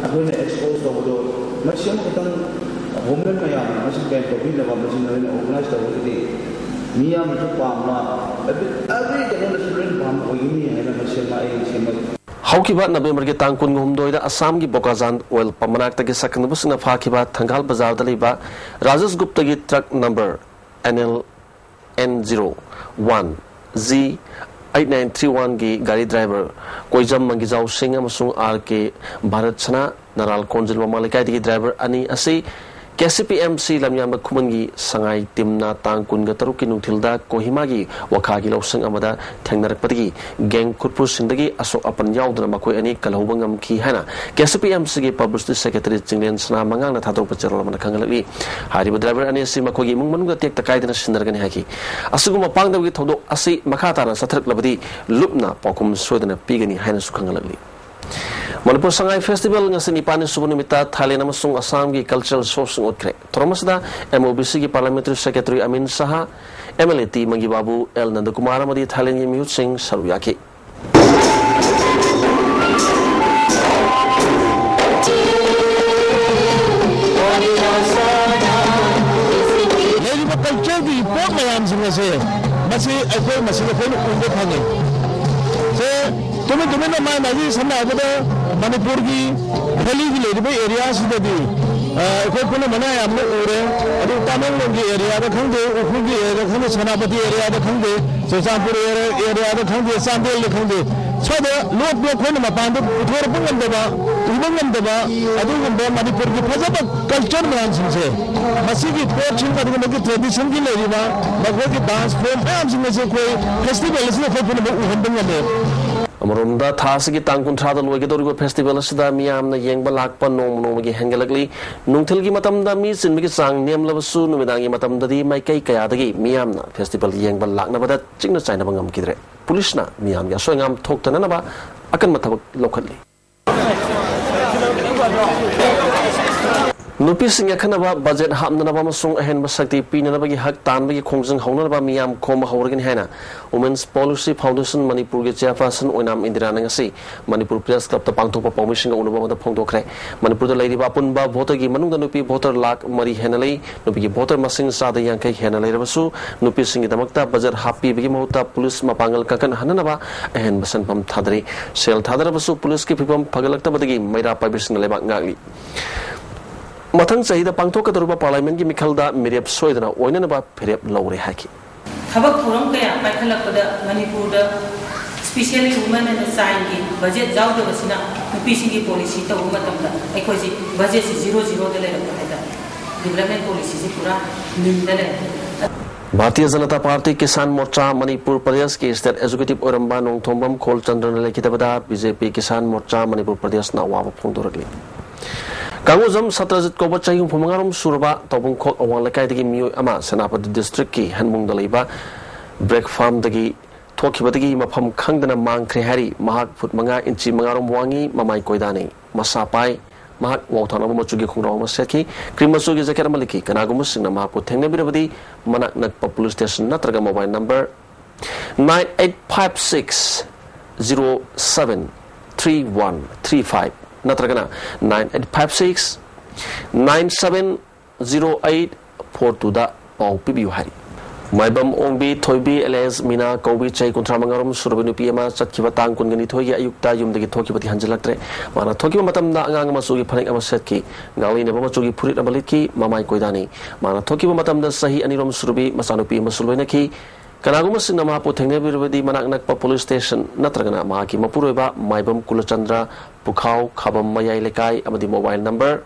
ꯑꯩꯈꯣꯏꯅ ꯑꯦꯛꯁꯄꯣꯖ ꯇꯧꯕꯗꯣ, ꯃꯁꯤ ꯑꯃꯈꯛꯇꯪ ꯒꯣꯔꯃꯦꯟ ꯃꯌꯥꯝꯅ ꯃꯁꯤ ꯕꯦꯟ ꯇꯧꯕꯤꯅꯕ ꯃꯁꯤ ꯅꯣꯏꯅ ꯑꯣꯔꯒꯅꯥꯏꯖ ꯇꯧꯔꯒꯗꯤ ꯃꯤꯌꯥꯝꯅꯁꯨ ꯄꯥꯝꯕ, ꯑꯦꯕ꯭ꯔꯤ, ꯑꯦꯕ꯭ꯔꯤ ꯀꯩꯅꯣꯅꯁꯨ ꯂꯣꯏꯅ ꯄꯥꯝꯕ ꯑꯣꯏꯒꯅꯤ ꯍꯥꯏꯅ ꯃꯁꯤ ꯑꯃ ꯑꯩ ꯁꯦꯝꯃꯛ ꯍꯧꯈꯤꯕ ꯅꯕꯦꯝꯕꯔꯒꯤ ꯇꯥꯡ ꯀꯨꯟꯍꯨꯝꯗꯣꯏꯗ ꯑꯁꯥꯝꯒꯤ ꯕꯣꯀꯥꯖꯥꯟ ꯑꯣꯏꯜ ꯄꯝ ꯃꯅꯥꯛꯇꯒꯤ ꯁꯛꯈꯪꯅꯕꯁꯤꯡꯅ ꯐꯥꯈꯤꯕ ꯊꯪꯒꯥꯜ ꯕꯖꯥꯔꯗ ꯂꯩꯕ ꯔꯥꯖꯦꯁ ꯒꯨꯞꯇꯒꯤ truck number N L N zero one G eight nine three ꯋꯥꯟꯒꯤ ꯒꯥꯔꯤ ꯗ꯭ꯔꯥꯏꯚꯔ ꯀꯣꯏꯖꯝ ꯃꯪꯒꯤꯖꯥꯎ ꯁꯤꯡ ꯑꯃꯁꯨꯡ ꯑꯥꯔ ꯀꯦ ꯚꯥꯔꯠ ꯁꯅꯥ ꯅꯔꯥꯜ ꯀꯣꯟꯖꯤꯜ ꯋꯥꯃꯥꯡ ꯂꯩꯀꯥꯏꯗꯒꯤ ꯗ꯭ꯔꯥꯏꯚꯔ ꯑꯅꯤ ꯑꯁꯤ K C P M C ꯂꯝꯌꯥꯟꯕ ꯈꯨꯃꯟꯒꯤ ꯁꯉꯥꯏ ꯇꯤꯝꯅ ꯇꯥꯡ ꯀꯨꯟꯒ ꯇꯔꯨꯛꯀꯤ ꯅꯨꯡꯊꯤꯜꯗ ꯀꯣꯍꯤꯃꯥꯒꯤ ꯋꯥꯈꯥꯒꯤ ꯂꯧꯁꯪ ꯑꯃꯗ ꯊꯦꯡꯅꯔꯛꯄꯗꯒꯤ ꯒꯦꯡ ꯈꯨꯠꯄꯨꯁꯤꯡꯗꯒꯤ ꯑꯁꯣꯛ ꯑꯄꯟ ꯌꯥꯎꯗꯅ ꯃꯈꯣꯏ ꯑꯅꯤ ꯀꯜꯍꯧꯕ ꯉꯝꯈꯤ ꯍꯥꯏꯅ ꯀꯦ ꯁꯤ ꯄꯤ ꯑꯦꯝ ꯁꯤꯒꯤ ꯄꯕ꯭ꯂꯤꯁꯤꯇꯤ ꯁꯦꯀ꯭ꯔꯦꯇꯔꯤ ꯆꯤꯡꯂꯦꯟ ꯁꯅꯥ ꯃꯉꯥꯡꯅ ꯊꯥꯗꯣꯔꯛꯄ ꯆꯦꯔꯣꯜ ꯑꯃꯅ ꯈꯪꯍꯜꯂꯛꯂꯤ꯫ ꯍꯥꯏꯔꯤꯕ ꯗ꯭ꯔꯥꯏꯚꯔ ꯑꯅꯤ ꯑꯁꯤ ꯃꯈꯣꯏꯒꯤ ꯏꯃꯨꯡ ꯃꯅꯨꯡꯗ ꯇꯦꯛꯇ ꯀꯥꯏꯗꯅ ꯁꯤꯟꯅꯔꯒꯅꯤ ꯍꯥꯏꯈꯤ꯫ ꯑꯁꯤꯒꯨꯝꯕ ꯄꯥꯡꯗꯕꯒꯤ ꯊꯧꯗꯣꯛ ꯑꯁꯤ ꯃꯈꯥ ꯇꯥꯅ ꯆꯠꯊꯔꯛꯂꯕꯗꯤ ꯂꯨꯞꯅ ꯄꯥꯎꯈꯨꯝ ꯁꯣꯏꯗꯅ ꯄꯤꯒꯅꯤ ꯍꯥꯏꯅꯁꯨ ꯈꯪꯍꯜꯂꯛꯂꯤ꯫ ꯃꯅꯤꯄꯨꯔ ꯁꯉꯥꯏ ꯐꯦꯁꯇꯤꯚꯦꯜ ꯉꯁꯤ ꯅꯤꯄꯥꯟꯅꯤ ꯁꯨꯕ ꯅꯨꯃꯤꯠꯇ ꯊꯥꯏꯂꯦꯟ ꯑꯃꯁꯨꯡ ꯑꯁꯥꯝꯒꯤ ꯀꯜꯆꯔꯦꯜ ꯁꯣꯁꯤꯡ ꯎꯠꯈ꯭ꯔꯦ꯫ ꯊꯧꯔꯝ ꯑꯁꯤꯗ ꯑꯦꯝ ꯑꯣ ꯕꯤ ꯁꯤꯒꯤ parliamentary secretary Amin Shah, M L A T Mangi Babu, L Nandakumar ꯑꯃꯗꯤ ꯊꯥꯏꯂꯦꯟꯒꯤ ꯃꯤꯍꯨꯠꯁꯤꯡ ꯁꯔꯨꯛ ꯌꯥꯈꯤ꯫ ꯂꯩꯔꯤꯕ ꯀꯜꯆꯔꯒꯤ ꯄꯣꯠ ꯃꯌꯥꯝꯁꯤꯡ ꯑꯁꯦ, ꯃꯁꯤ ꯑꯩꯈꯣꯏ, ꯃꯁꯤ ꯑꯩꯈꯣꯏꯅ ꯎꯕ ꯐꯪꯉꯤ꯫ ꯁꯦ, ꯇꯨꯃꯤꯟ ꯇꯨꯃꯤꯟꯅ ꯃꯥꯏ ꯃꯥꯒꯤ, ꯁꯝꯅ ꯍꯥꯏꯔꯕꯗ, ꯃꯅꯤꯄꯨꯔꯒꯤ ꯚꯦꯂꯤꯒꯤ ꯂꯩꯔꯤꯕ ꯑꯦꯔꯤꯌꯥꯁꯤꯗꯗꯤ, ꯑ, ꯑꯩꯈꯣꯏ ꯄꯨꯝꯅꯃꯛꯅ ꯌꯥꯝꯅ ꯎꯔꯦ꯫ ꯑꯗꯨ ꯇꯥꯃꯦꯡꯂꯣꯡꯒꯤ ꯑꯦꯔꯤꯌꯥꯗ ꯈꯪꯗꯦ, ꯎꯈ꯭ꯔꯨꯜꯒꯤ ꯑꯦꯔꯤꯌꯥꯗ ꯈꯪꯗꯦ, ꯁꯦꯅꯥꯄꯇꯤ ꯑꯦꯔꯤꯌꯥꯗ ꯈꯪꯗꯦ, ꯆꯨꯔꯆꯥꯟꯄꯨꯔ ꯑꯦꯔꯤꯌꯥꯗ ꯈꯪꯗꯦ, ꯆꯥꯟꯗꯦꯜꯗ ꯈꯪꯗꯦ, ꯁ꯭ꯋꯥꯏꯗ ꯂꯣꯠꯄ, ꯑꯩꯈꯣꯏꯅ ꯃꯄꯥꯟꯗ ꯄꯨꯊꯣꯔꯛꯄ ꯉꯝꯗꯕ, ꯎꯕ ꯉꯝꯗꯕ, ꯑꯗꯨꯒꯨꯝꯕ ꯃꯅꯤꯄꯨꯔꯒꯤ ꯐꯖꯕ ꯀꯜꯆꯔ ꯃꯌꯥꯝꯁꯤꯡꯁꯦ, ꯃꯁꯤꯒꯤ ꯄꯣꯠꯁꯤꯡ, ꯑꯗꯨꯒꯨꯝꯕꯒꯤ ꯇ꯭ꯔꯦꯗꯤꯁꯟꯒꯤ ꯂꯩꯔꯤꯕ ꯃꯈꯣꯏꯒꯤ ꯗꯥꯟꯁ ꯐꯣꯔꯝ ꯃꯌꯥꯝꯁꯤꯡ ꯑꯁꯦ ꯑꯩꯈꯣꯏ ꯐꯦꯁꯇꯤꯚꯦꯜ ꯑꯁꯤꯗ ꯑꯩꯈꯣꯏ ꯄꯨꯝꯅꯃꯛ ꯎꯍꯟꯕ ꯉꯝꯃꯦ꯫ ꯑꯃꯔꯣꯝꯗ, ꯊꯥ ꯑꯁꯤꯒꯤ ꯇꯥꯡ ꯀꯨꯟꯊ꯭ꯔꯥꯗ ꯂꯣꯏꯒꯗꯧꯔꯤꯕ ꯐꯦꯁꯇꯤꯚꯦꯜ ꯑꯁꯤꯗ ꯃꯤꯌꯥꯝꯅ ꯌꯦꯡꯕ ꯂꯥꯛꯄ ꯅꯣꯡꯃ ꯅꯣꯡꯃꯒꯤ ꯍꯦꯟꯒꯠꯂꯛꯂꯤ꯫ ꯅꯨꯡꯊꯤꯜꯒꯤ ꯃꯇꯝꯗ ꯃꯤ ꯆꯤꯟꯕꯒꯤ ꯆꯥꯡ ꯅꯦꯝꯂꯕꯁꯨ, ꯅꯨꯃꯤꯗꯥꯡꯒꯤ ꯃꯇꯝꯗꯗꯤ ꯃꯥꯏꯀꯩ ꯀꯌꯥꯗꯒꯤ ꯃꯤꯌꯥꯝꯅ ꯐꯦꯁꯇꯤꯚꯦꯜ ꯌꯦꯡꯕ ꯂꯥꯛꯅꯕꯗ ꯆꯤꯡꯅ ꯆꯥꯏꯅꯕ ꯉꯝꯈꯤꯗ꯭ꯔꯦ꯫ ꯄꯨꯂꯤꯁꯅ ꯃꯤꯌꯥꯝꯒꯤ ꯑꯁꯣꯏ ꯑꯉꯥꯝ ꯊꯣꯛꯇꯅꯅꯕ ꯑꯀꯟꯕ ꯊꯕꯛ ꯂꯧꯈꯠꯂꯤ꯫ ꯅꯨꯄꯤꯁꯤꯡ ꯌꯥꯈꯠꯅꯕ, ꯕꯖꯦꯠ ꯍꯥꯞꯅꯅꯕ ꯑꯃꯁꯨꯡ ꯑꯍꯦꯟꯕ ꯁꯛꯇꯤ ꯄꯤꯅꯅꯕꯒꯤ ꯍꯛ ꯇꯥꯟꯕꯒꯤ ꯈꯣꯡꯖꯪ ꯍꯧꯅꯅꯕ ꯃꯤꯌꯥꯝ ꯈꯣꯝꯕ ꯍꯧꯔꯒꯅꯤ ꯍꯥꯏꯅ Women's Policy Foundation ꯃꯅꯤꯄꯨꯔꯒꯤ ꯆꯦꯌꯔꯄꯥꯔꯁꯟ ꯑꯣꯏꯅꯥꯝ ꯏꯟꯗꯤꯔꯥꯅ ꯉꯁꯤ ꯃꯅꯤꯄꯨꯔ ꯄ꯭ꯔꯦꯁ ꯀ꯭ꯂꯕꯇ ꯄꯥꯡꯊꯣꯛꯄ ꯄꯥꯎꯃꯤꯁꯤꯡꯒ ꯎꯅꯕ ꯑꯃꯗ ꯐꯣꯡꯗꯣꯛꯈ꯭ꯔꯦ꯫ ꯃꯅꯤꯄꯨꯔꯗ ꯂꯩꯔꯤꯕ ꯑꯄꯨꯟꯕ ꯚꯣꯇꯔꯒꯤ ꯃꯅꯨꯡꯗ ꯅꯨꯄꯤ ꯚꯣꯇꯔ ꯂꯥꯈ ꯃꯔꯤ ꯍꯦꯟꯅ ꯂꯩ꯫ ꯅꯨꯄꯤꯒꯤ ꯚꯣꯇꯔ ꯃꯁꯤꯡ ꯆꯥꯗ ꯌꯥꯡꯈꯩ ꯍꯦꯟꯅ ꯂꯩꯔꯕꯁꯨ, ꯅꯨꯄꯤꯁꯤꯡꯒꯤꯗꯃꯛꯇ ꯕꯖꯦꯠ ꯍꯥꯞꯄꯤꯕꯒꯤ ꯃꯍꯨꯠꯇ ꯄꯨꯂꯤꯁ ꯃꯄꯥꯡꯒꯜ ꯀꯟꯈꯠꯍꯟꯅꯅꯕ ꯑꯍꯦꯟꯕ ꯁꯦꯟꯐꯝ ꯊꯥꯗꯔꯤ꯫ ꯁꯦꯜ ꯊꯥꯗꯔꯕꯁꯨ ꯄꯨꯂꯤꯁꯀꯤ ꯐꯤꯕꯝ ꯐꯒꯠꯂꯛꯇꯕꯗꯒꯤ ꯃꯩꯔꯥ ꯄꯥꯏꯕꯤꯁꯤꯡꯅ ꯂꯩꯕꯥꯛ ꯉꯥꯛꯂꯤ꯫ ꯃꯊꯪ ꯆꯍꯤꯗ ꯄꯥꯡꯊꯣꯛꯀꯗꯧꯔꯤꯕ ꯄꯥꯔꯂꯤꯌꯥꯃꯦꯟꯠꯀꯤ ꯃꯤꯈꯜꯗ ꯃꯤꯔꯦꯞ ꯁꯣꯏꯗꯅ ꯑꯣꯏꯅꯅꯕ ꯐꯤꯔꯦꯞ ꯂꯧꯔꯦ ꯍꯥꯏꯈꯤ꯫ ꯊꯕꯛ ꯊꯧꯔꯝ ꯀꯌꯥ ꯄꯥꯏꯈꯠꯂꯛꯄꯗ ꯃꯅꯤꯄꯨꯔꯗ, especially women and childꯒꯤ ꯕꯖꯦꯠ ꯌꯥꯎꯗꯕꯁꯤꯅ ꯅꯨꯄꯤꯁꯤꯡꯒꯤ ꯄꯣꯂꯤꯁꯤ ꯇꯧꯕ ꯃꯇꯝꯗ ꯑꯩꯈꯣꯏꯁꯤ ꯕꯖꯦꯠꯁꯤ ꯖꯤꯔꯣ ꯖꯤꯔꯣꯗ ꯂꯩꯔꯛꯄ ꯍꯥꯏꯇꯥꯔꯦ꯫ ꯗꯤꯕꯂꯞꯃꯦꯟ ꯄꯣꯂꯤꯁꯤꯁꯤ ꯄꯨꯔꯥ ꯅꯤꯜꯗ ꯂꯩꯔꯦ꯫ ꯚꯥꯔꯇꯤꯌ ꯖꯅꯇꯥ ꯄꯥꯔꯇꯤ ꯀꯤꯁꯥꯟ ꯃꯣꯔꯆꯥ ꯃꯅꯤꯄꯨꯔ ꯄ꯭ꯔꯗꯦꯁꯀꯤ ꯁ꯭ꯇꯦꯠ ꯑꯦꯛꯖꯤꯀ꯭ꯌꯨꯇꯤꯚ ꯑꯣꯏꯔꯝꯕ ꯅꯣꯡꯊꯣꯝꯕꯝ ꯈꯣꯜꯆꯟꯗ꯭ꯔꯅ ꯂꯩꯈꯤꯗꯕꯗ ꯕꯤ ꯖꯦ ꯄꯤ ꯀꯤꯁꯥꯟ ꯃꯣꯔꯆꯥ ꯃꯅꯤꯄꯨꯔ ꯄ꯭ꯔꯗꯦꯁꯅ ꯑꯋꯥꯕ ꯐꯣꯡꯗꯣꯔꯛꯂꯤ꯫ ꯀꯥꯡꯉꯨꯖꯝ ꯁꯇ꯭ꯔꯖꯤꯠ ꯀꯧꯕ ꯆꯍꯤ ꯍꯨꯝꯐꯨ ꯃꯉꯥꯔꯣꯝ ꯁꯨꯔꯕ ꯇꯧꯕꯨꯡꯈꯣꯛ ꯑꯋꯥꯡ ꯂꯩꯀꯥꯏꯗꯒꯤ ꯃꯤꯑꯣꯏ ꯑꯃ ꯁꯦꯅꯥꯄꯇꯤ ꯗꯤꯁꯇ꯭ꯔꯤꯛꯀꯤ ꯍꯟꯃꯨꯡꯗ ꯂꯩꯕ ꯕ꯭ꯔꯦꯛ ꯐꯥꯔꯝꯗꯒꯤ ꯊꯣꯛꯈꯤꯕꯗꯒꯤ ꯃꯐꯝ ꯈꯪꯗꯅ ꯃꯥꯡꯈ꯭ꯔꯦ ꯍꯥꯏꯔꯤ꯫ ꯃꯍꯥꯛ ꯐꯨꯠ ꯃꯉꯥ ꯏꯟꯆꯤ ꯃꯉꯥꯔꯣꯝ ꯋꯥꯡꯉꯤ, ꯃꯃꯥꯏ ꯀꯣꯏꯗꯥꯅꯤ, ꯃꯁꯥ ꯄꯥꯏ꯫ ꯃꯍꯥꯛ ꯋꯥꯎꯊꯥꯅꯕ ꯃꯆꯨꯒꯤ ꯈꯣꯡꯒ꯭ꯔꯥꯎ ꯑꯃ ꯁꯦꯠꯈꯤ, ꯀ꯭ꯔꯤꯝ ꯃꯆꯨꯒꯤ ꯖꯦꯀꯦꯠ ꯑꯃ ꯂꯤꯠꯈꯤ꯫ ꯀꯅꯥꯒꯨꯝꯕꯁꯤꯡꯅ ꯃꯍꯥꯛꯄꯨ ꯊꯦꯡꯅꯕꯤꯔꯕꯗꯤ ꯃꯅꯥꯛ ꯅꯛꯄ ꯄꯨꯂꯤꯁ ꯁ꯭ꯇꯦꯁꯟ ꯅꯠꯇ꯭ꯔꯒ mobile number nine eight five six zero seven three one three five ꯅꯠꯇ꯭ꯔꯒꯅ nine eight five six nine seven zero eight four twoꯗ ꯄꯥꯎ ꯄꯤꯕꯤꯌꯨ ꯍꯥꯏꯔꯤ꯫ ꯃꯥꯏꯕꯝ ꯑꯣꯡꯕꯤ ꯊꯣꯏꯕꯤ alias ꯃꯤꯅꯥ ꯀꯧꯕꯤ ꯆꯍꯤ ꯀꯨꯟꯊ꯭ꯔꯥ ꯃꯉꯥꯔꯣꯝ ꯁꯨꯔꯕ ꯅꯨꯄꯤ ꯑꯃ ꯆꯠꯈꯤꯕ ꯇꯥꯡ ꯀꯨꯟꯒ ꯅꯤꯊꯣꯏꯒꯤ ꯑꯌꯨꯛꯇ ꯌꯨꯝꯗꯒꯤ ꯊꯣꯛꯈꯤꯕꯗꯤ ꯍꯟꯖꯤꯜꯂꯛꯇ꯭ꯔꯦ꯫ ꯃꯥꯅ ꯊꯣꯛꯈꯤꯕ ꯃꯇꯝꯗ ꯑꯉꯥꯡ ꯃꯆꯨꯒꯤ ꯐꯅꯦꯛ ꯑꯃ ꯁꯦꯠꯈꯤ, ꯉꯥꯡꯂꯩꯅꯕ ꯃꯆꯨꯒꯤ ꯐꯨꯔꯤꯠ ꯑꯃ ꯂꯤꯠꯈꯤ, ꯃꯃꯥꯏ ꯀꯣꯏꯗꯥꯅꯤ꯫ ꯃꯥꯅ ꯊꯣꯛꯈꯤꯕ ꯃꯇꯝꯗ ꯆꯍꯤ ꯑꯅꯤꯔꯣꯝ ꯁꯨꯔꯕꯤ ꯃꯆꯥꯅꯨꯄꯤ ꯑꯃꯁꯨ ꯂꯣꯏꯅꯈꯤ꯫ ꯀꯅꯥꯒꯨꯝꯕꯁꯤꯡꯅ ꯃꯍꯥꯛꯄꯨ ꯊꯦꯡꯅꯕꯤꯔꯕꯗꯤ ꯃꯅꯥꯛ ꯅꯛꯄ ꯄꯨꯂꯤꯁ ꯁ꯭ꯇꯦꯁꯟ ꯅꯠꯇ꯭ꯔꯒꯅ ꯃꯍꯥꯛꯀꯤ ꯃꯄꯨꯔꯣꯏꯕ ꯃꯥꯏꯕꯝ ꯀꯨꯂꯆꯟꯗ꯭ꯔ, ꯄꯨꯈꯥꯎ, ꯈꯥꯕꯝ ꯃꯌꯥꯏ ꯂꯩꯀꯥꯏ ꯑꯃꯗꯤ mobile number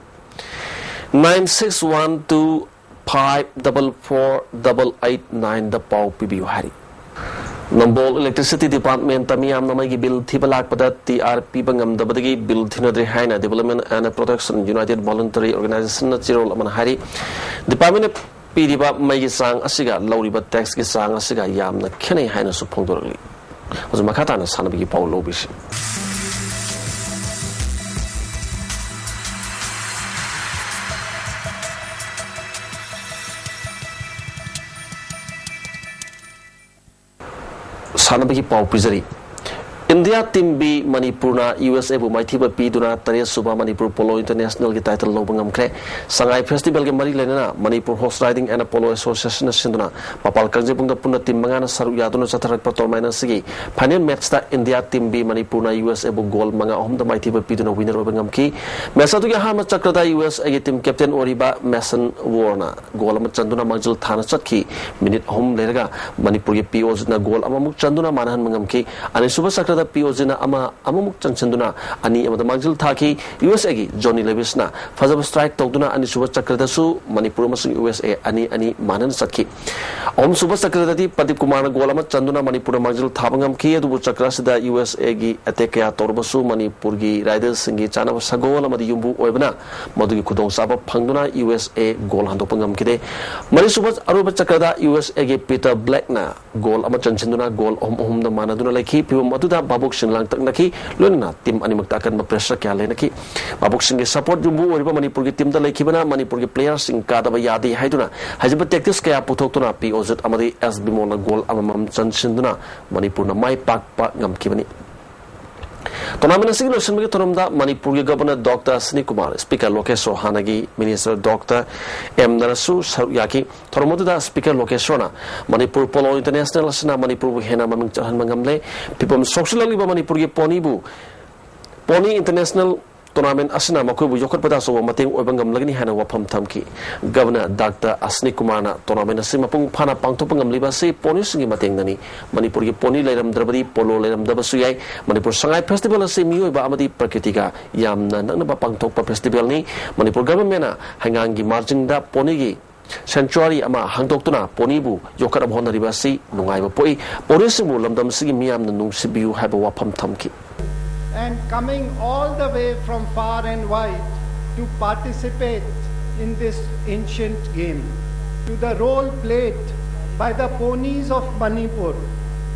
nine six one two five double four double eight nineꯗ ꯄꯥꯎ ꯄꯤꯕꯤꯌꯨ ꯍꯥꯏꯔꯤ꯫ ꯅꯝꯕꯣꯜ Electricity Department ꯇ ꯃꯤꯌꯥꯝꯅ ꯃꯩꯒꯤ ꯕꯤꯜ ꯊꯤꯕ ꯂꯥꯛꯄꯗ ꯇꯤ ꯑꯥꯔ ꯄꯤꯕ ꯉꯝꯗꯕꯗꯒꯤ ꯕꯤꯜ ꯊꯤꯅꯗ꯭ꯔꯤ ꯍꯥꯏꯅ Development and Protection United Voluntary Organization ꯅ ꯆꯦꯔꯣꯜ ꯑꯃꯅ ꯍꯥꯏꯔꯤ꯫ Department ꯅ ꯄꯤꯔꯤꯕ ꯃꯩꯒꯤ ꯆꯥꯡ ꯑꯁꯤꯒ ꯂꯧꯔꯤꯕ tax ꯀꯤ ꯆꯥꯡ ꯑꯁꯤꯒ ꯌꯥꯝꯅ ꯈꯦꯠꯅꯩ ꯍꯥꯏꯅꯁꯨ ꯐꯣꯡꯗꯣꯔꯛꯂꯤ꯫ ꯍꯧꯖꯤꯛ ꯃꯈꯥ ꯇꯥꯅ ꯁꯥꯟꯅꯕꯒꯤ ꯄꯥꯎ ꯂꯧꯕꯤꯁꯤ꯫ ꯁꯥꯟꯅꯕꯒꯤ ꯄꯥꯎ ꯄꯤꯖꯔꯤ꯫ India Team B ꯃꯅꯤꯄꯨꯔꯅ ꯌꯨ ꯑꯦꯁ ꯑꯦꯕꯨ ꯃꯥꯏꯊꯤꯕ ꯄꯤꯗꯨꯅ ꯇꯔꯦꯠ ꯁꯨꯕ ꯃꯅꯤꯄꯨꯔ Polo International ꯒꯤ title ꯂꯧꯕ ꯉꯝꯈ꯭ꯔꯦ꯫ ꯁꯉꯥꯏ Festival ꯒ ꯃꯔꯤ ꯂꯩꯅꯅ Manipur Horse Riding and Polo Association ꯅ ꯁꯤꯟꯗꯨꯅ ꯃꯄꯥꯜ ꯀꯥꯡꯖꯩꯕꯨꯡꯗ ꯄꯨꯟꯅ team ꯃꯉꯥꯅ ꯁꯔꯨꯛ ꯌꯥꯗꯨꯅ ꯆꯠꯊꯔꯛꯄ tournament ꯑꯁꯤꯒꯤ final match ꯇ India Team B ꯃꯅꯤꯄꯨꯔꯅ ꯌꯨ ꯑꯦꯁ ꯑꯦꯕꯨ goal ꯃꯉꯥ ꯑꯍꯨꯝꯗ ꯃꯥꯏꯊꯤꯕ ꯄꯤꯗꯨꯅ winner ꯑꯣꯏꯕ ꯉꯝꯈꯤ꯫ Match ꯑꯗꯨꯒꯤ ꯑꯍꯥꯟꯕ ꯆꯀ꯭ꯔꯗ ꯌꯨ ꯑꯦꯁ ꯑꯦꯒꯤ team captain ꯑꯣꯏꯔꯤꯕ Mason Warner ꯅ goal ꯑꯃ ꯆꯟꯗꯨꯅ ꯃꯥꯡꯖꯤꯜ ꯊꯥꯅ ꯆꯠꯈꯤ꯫ Minute ꯑꯍꯨꯝ ꯂꯩꯔꯒ ꯃꯅꯤꯄꯨꯔꯒꯤ P O G ꯅ goal ꯑꯃꯃꯨꯛ ꯆꯟꯗꯨꯅ ꯃꯥꯟꯅꯍꯟꯕ ꯉꯝꯈꯤ꯫ ꯑꯅꯤꯁꯨꯕ ꯆꯀ꯭ꯔꯗ P O G ꯅ ꯑꯃ ꯑꯃꯃꯨꯛ ꯆꯟꯁꯤꯟꯗꯨꯅ ꯑꯅꯤ ꯑꯃꯗ ꯃꯥꯡꯖꯤꯜ ꯊꯥꯈꯤ꯫ ꯌꯨ ꯑꯦꯁ ꯑꯦꯒꯤ Johnny Lewis ꯅ ꯐꯖꯕ strike ꯇꯧꯗꯨꯅ ꯑꯅꯤꯁꯨꯕ ꯆꯀ꯭ꯔꯗꯁꯨ ꯃꯅꯤꯄꯨꯔ ꯑꯃꯁꯨꯡ ꯌꯨ ꯑꯦꯁ ꯑꯦ ꯑꯅꯤ ꯑꯅꯤ ꯃꯥꯟꯅꯅ ꯆꯠꯈꯤ꯫ ꯑꯍꯨꯝꯁꯨꯕ ꯆꯀ꯭ꯔꯗꯗꯤ ꯄ꯭ꯔꯗꯤꯞ ꯀꯨꯃꯥꯔꯅ goal ꯑꯃ ꯆꯟꯗꯨꯅ ꯃꯅꯤꯄꯨꯔꯗ ꯃꯥꯡꯖꯤꯜ ꯊꯥꯕ ꯉꯝꯈꯤ꯫ ꯑꯗꯨꯕꯨ ꯆꯀ꯭ꯔ ꯑꯁꯤꯗ ꯌꯨ ꯑꯦꯁ ꯑꯦꯒꯤ attack ꯀꯌꯥ ꯇꯧꯔꯕꯁꯨ ꯃꯅꯤꯄꯨꯔꯒꯤ rider ꯁꯤꯡꯒꯤ ꯆꯥꯅꯕ ꯁꯒꯣꯜ ꯑꯃꯗꯤ ꯌꯨꯝꯕꯨ ꯑꯣꯏꯕꯅ ꯃꯗꯨꯒꯤ ꯈꯨꯗꯣꯡꯆꯥꯕ ꯐꯪꯗꯨꯅ ꯌꯨ ꯑꯦꯁ ꯑꯦ goal ꯍꯟꯗꯣꯛꯄ ꯉꯝꯈꯤꯗꯦ꯫ ꯃꯔꯤꯁꯨꯕ ꯑꯔꯣꯏꯕ ꯆꯀ꯭ꯔꯗ ꯌꯨ ꯑꯦꯁ ꯑꯦꯒꯤ Peter Black ꯅ goal ꯑꯃ ꯆꯟꯁꯤꯟꯗꯨꯅ goal ꯑꯍꯨꯝ ꯑꯍꯨꯝꯗ ꯃꯥꯟꯅꯗꯨꯅ ꯂꯩꯈꯤ꯫ ꯐꯤꯚꯝ ꯑꯗꯨꯗ ꯚꯥꯕꯣꯛꯁꯤꯡ ꯂꯥꯡꯇꯛꯅꯈꯤ꯫ ꯂꯣꯏꯅꯅ team ꯑꯅꯤꯃꯛꯇ ꯑꯀꯟꯕ pressure ꯀꯌꯥ ꯂꯩꯅꯈꯤ꯫ ꯚꯥꯕꯣꯛꯁꯤꯡꯒꯤ support ꯌꯨꯝꯕꯨ ꯑꯣꯏꯔꯤꯕ ꯃꯅꯤꯄꯨꯔꯒꯤ team ꯗ ꯂꯩꯈꯤꯕꯅ ꯃꯅꯤꯄꯨꯔꯒꯤ player ꯁꯤꯡ ꯀꯥꯗꯕ ꯌꯥꯗꯦ ꯍꯥꯏꯗꯨꯅ ꯍꯩꯖꯕ tactics ꯀꯌꯥ ꯄꯨꯊꯣꯛꯇꯨꯅ P O Z ꯑꯃꯗꯤ S ꯕꯤꯃꯣꯜꯅ goal ꯑꯃꯃꯝ ꯆꯟꯁꯤꯟꯗꯨꯅ ꯃꯅꯤꯄꯨꯔꯅ ꯃꯥꯏ ꯄꯥꯛꯄ ꯉꯝꯈꯤꯕꯅꯤ꯫ Tournament ꯑꯁꯤꯒꯤ ꯂꯣꯏꯁꯤꯟꯕꯒꯤ ꯊꯧꯔꯝꯗ ꯃꯅꯤꯄꯨꯔꯒꯤ Governor Doctor ꯑꯁꯅꯤ ꯀꯨꯃꯥꯔ, Speaker ꯂꯣꯀꯦꯁꯣꯔ, ꯍꯥꯟꯅꯒꯤ Minister Doctor ꯑꯦꯝ ꯅꯔꯁꯨ ꯁꯔꯨꯛ ꯌꯥꯈꯤ꯫ ꯊꯧꯔꯝ ꯑꯗꯨꯗ Speaker ꯂꯣꯀꯦꯁꯣꯔꯅ ꯃꯅꯤꯄꯨꯔ Polo International ꯑꯁꯤꯅ ꯃꯅꯤꯄꯨꯔꯕꯨ ꯍꯦꯟꯅ ꯃꯃꯤꯡ ꯆꯠꯍꯟꯕ ꯉꯝꯂꯦ꯫ ꯐꯤꯕꯝ ꯁꯣꯛꯆꯤꯜꯂꯛꯂꯤꯕ ꯃꯅꯤꯄꯨꯔꯒꯤ pony ꯕꯨ, Pony International Tournament ꯑꯁꯤꯅ ꯃꯈꯣꯏꯕꯨ ꯌꯣꯛꯈꯠꯄꯗ ꯑꯆꯧꯕ ꯃꯇꯦꯡ ꯑꯣꯏꯕ ꯉꯝꯂꯒꯅꯤ ꯍꯥꯏꯅ ꯋꯥꯐꯝ ꯊꯝꯈꯤ꯫ Governor Doctor ꯑꯁꯅꯤ ꯀꯨꯃꯥꯔꯅ tournament ꯑꯁꯤ ꯃꯄꯨꯡ ꯐꯥꯅ ꯄꯥꯡꯊꯣꯛꯄ ꯉꯝꯂꯤꯕ ꯑꯁꯤ pony ꯁꯤꯡꯒꯤ ꯃꯇꯦꯡꯅꯅꯤ꯫ ꯃꯅꯤꯄꯨꯔꯒꯤ pony ꯂꯩꯔꯝꯗ꯭ꯔꯕꯗꯤ polo ꯂꯩꯔꯝꯗꯕꯁꯨ ꯌꯥꯏ꯫ ꯃꯅꯤꯄꯨꯔ ꯁꯉꯥꯏ Festival ꯑꯁꯤ ꯃꯤꯑꯣꯏꯕ ꯑꯃꯗꯤ ꯄ꯭ꯔꯀ꯭ꯔꯤꯇꯤꯒ ꯌꯥꯝꯅ ꯅꯛꯅꯕ ꯄꯥꯡꯊꯣꯛꯄ festival ꯅꯤ꯫ ꯃꯅꯤꯄꯨꯔ government ꯅ ꯍꯩꯉꯥꯡꯒꯤ ꯃꯥꯔꯖꯤꯡꯗ pony ꯒꯤ ꯁꯦꯡꯆꯨꯋꯥꯔꯤ ꯑꯃ ꯍꯥꯡꯗꯣꯛꯇꯨꯅ ꯄꯣꯅꯤꯕꯨ ꯌꯣꯛꯈꯠꯅꯕ ꯍꯣꯠꯅꯔꯤꯕ ꯑꯁꯤ ꯅꯨꯡꯉꯥꯏꯕ ꯄꯣꯛꯏ꯫ ꯄꯣꯅꯤꯁꯤꯡꯕꯨ ꯂꯝꯗꯝ ꯑꯁꯤꯒꯤ ꯃꯤꯌꯥꯝꯅ ꯅꯨꯡꯁꯤꯕꯤꯌꯨ ꯍꯥꯏꯕ ꯋꯥꯐꯝ ꯊꯝꯈꯤ꯫ And coming all the way from far and wide to participate in this ancient game, to the role played by the ponies of Manipur.